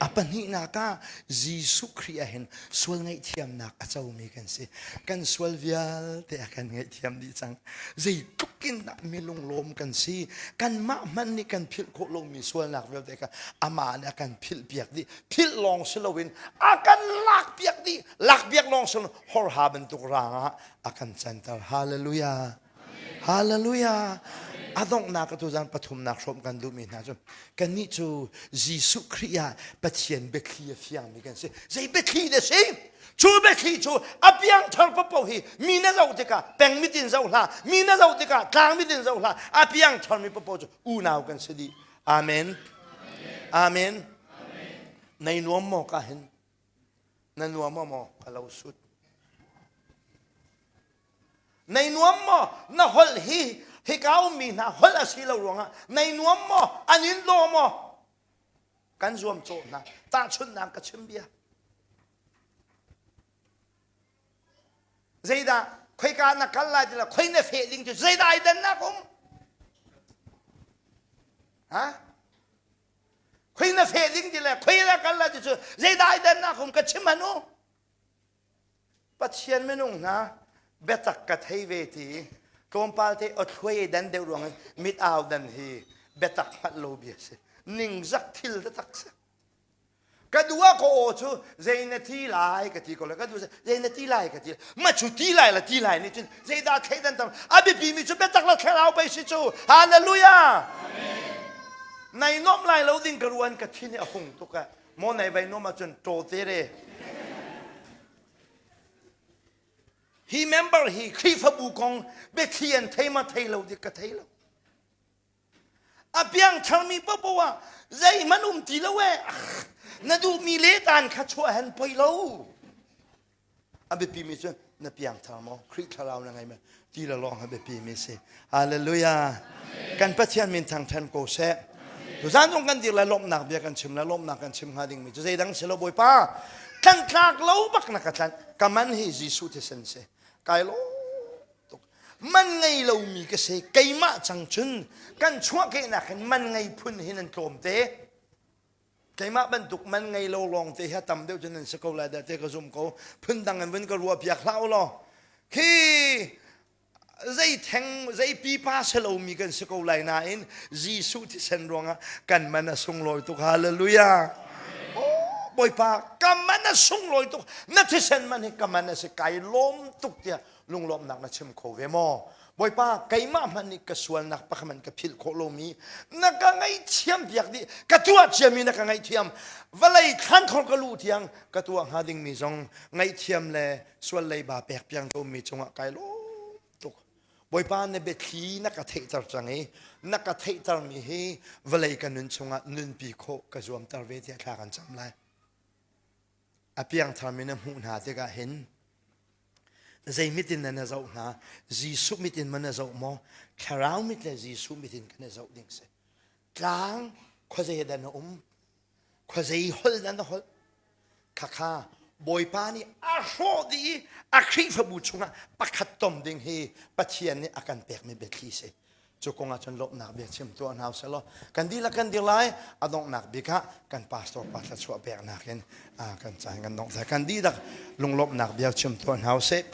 A pahnihnak ah Jesuh Khrih ah hin sual ngaihthiamnak a comi kan si. Kan sual vialte a kan ngaihthiam dih cang. Zeitluk in dah mi lunglawm kan si. Kanmah hmanh nih kan philh khawh lomi sualnak vialte kha amah nih a kan philhpiak dih. Philh lawng si loin a kan lakpiak dih lakpiak lawng si lo horha bantuk rang ah a kan canter hallelujah hallelujah a donghnak atu zan pathumnak hrawm kan duhmi hna cu kannih cu Jesuh Khrih ah Pathian biathli a fiangmi kan si zei biathli na si cu biathli cu a piangthar paoh hi mi na zoh tikah peng mit in zoh hlah mi na zoh tikah tlang mit in zoh hlah a piangtharmi paoh cu unau kan si dih amen amen Nei nuam maw ka hin? Na nuam maw ka lo sut? Nei nuam maw na holh hi hika ummi hna holh a si lo ruangah nei nuam maw an in daw maw kan zuam cawh hna tahchunhnak ka chim bia zeidah? Khoika na kal lai ti le khoi na feh ding cu zeidah ai dannak um? Ha? Khoi na feh ding ti le khoi na kal lai ti cu zeidah ai dannak um ka chim han u? Pathian minung hna biatak ka thei ve ti tlawmpal te awthluai dan deuh ruang mit au dan hi biatak hngalh lo bia si ningzak thil taktak si ka dua ko aw cu zei na ti lai ka ti ko le ka du zei na ti lai ka ti ma cu ti lai la ti lai nih cun zeidah thleidan tam a biapi mi cu biatak la thlarau pei si cu hallelujah nai nom lai lo ding ka ruan ka thin a hung tuk a Maw nei vai nom ahcun ṭaw te re. Hi member hi Khrihfabu kong biathli an thei ma thei lo dik ka thei lo. A piang tharmi popo ah zeihmanh um ti lo eh. Na duhmi le tan kha chuah hen poi lo. A biapi mi cu na piangthar maw Khrih thlarau na ngei ma ti la lawng a biapi mi si hallelujah kan Pathian min thangthan ko seh tuzan zong kan dir lai lawmhnak bia kan chim lai lawmhnak kan chim hnga ding mi cu zeidang si lo Bawipa tlantlak lo bak na ka tlanh ka man hi Jesuh thisen si kai lo tuk man ngei lomi ka si keimah cang cun kan chuahkehnak hin man ngei phun hin an tlawm te Keimah bantuk man ngei lo lawng te hi tam deuh cu nan si ko lai dah te ka zum ko. Phundang in vun ka ruah piak hlah u law. Khi zei theng zei pipa si lomi kan si ko lai nain Jesuh thisen ruangah kan man a sunglawi tuk. Hallelujah. Oh, Bawipa ka man a sunglawi tuk. Na thisen man hi ka man a si kai lawm tuk tiah lunglawmhnak na chim kho ve maw? Bawipa keimah hmanh nih ka sualnak pakhat hmanh ka philh khawh lomi na ka ngaihthiam piak dih ka tuah ciami na ka ngaihthiam vawlei thlankhor ka luh tiang ka tuah hnga dingmi zong ngaihthiam le sual leiba pek piang ka ummi cungah kai lawm tuk Bawipa na biathli na ka theihter cang i na ka theihtermi hi vawlei ka nun chungah nunpi khawh ka zuamter ve tiah thla kan cam lai a piangtharmi na hmuh hna tikah hin Zei mit in na zoh hna? Jesuh mit in ma na zoh maw? Thlarau mit le Jesuh mit in kan i zoh ding si. Tlang khuazei dah na um? Khuazei holh dah na holh? Khakha Bawipa nih a hrawh dih i a Khrihfabu chungah pakhat tom ding hi Pathian nih a kan pekmi biathli si. Cu kong ah cun lawmhnak bia chim tuah hna usih law kan dihlak kan dir lai a donghnak bik ah kan pastor pa thluachuah peknak in kan caan kan dongh kan dihlak lunglawmhnak bia chim tuah hna usih.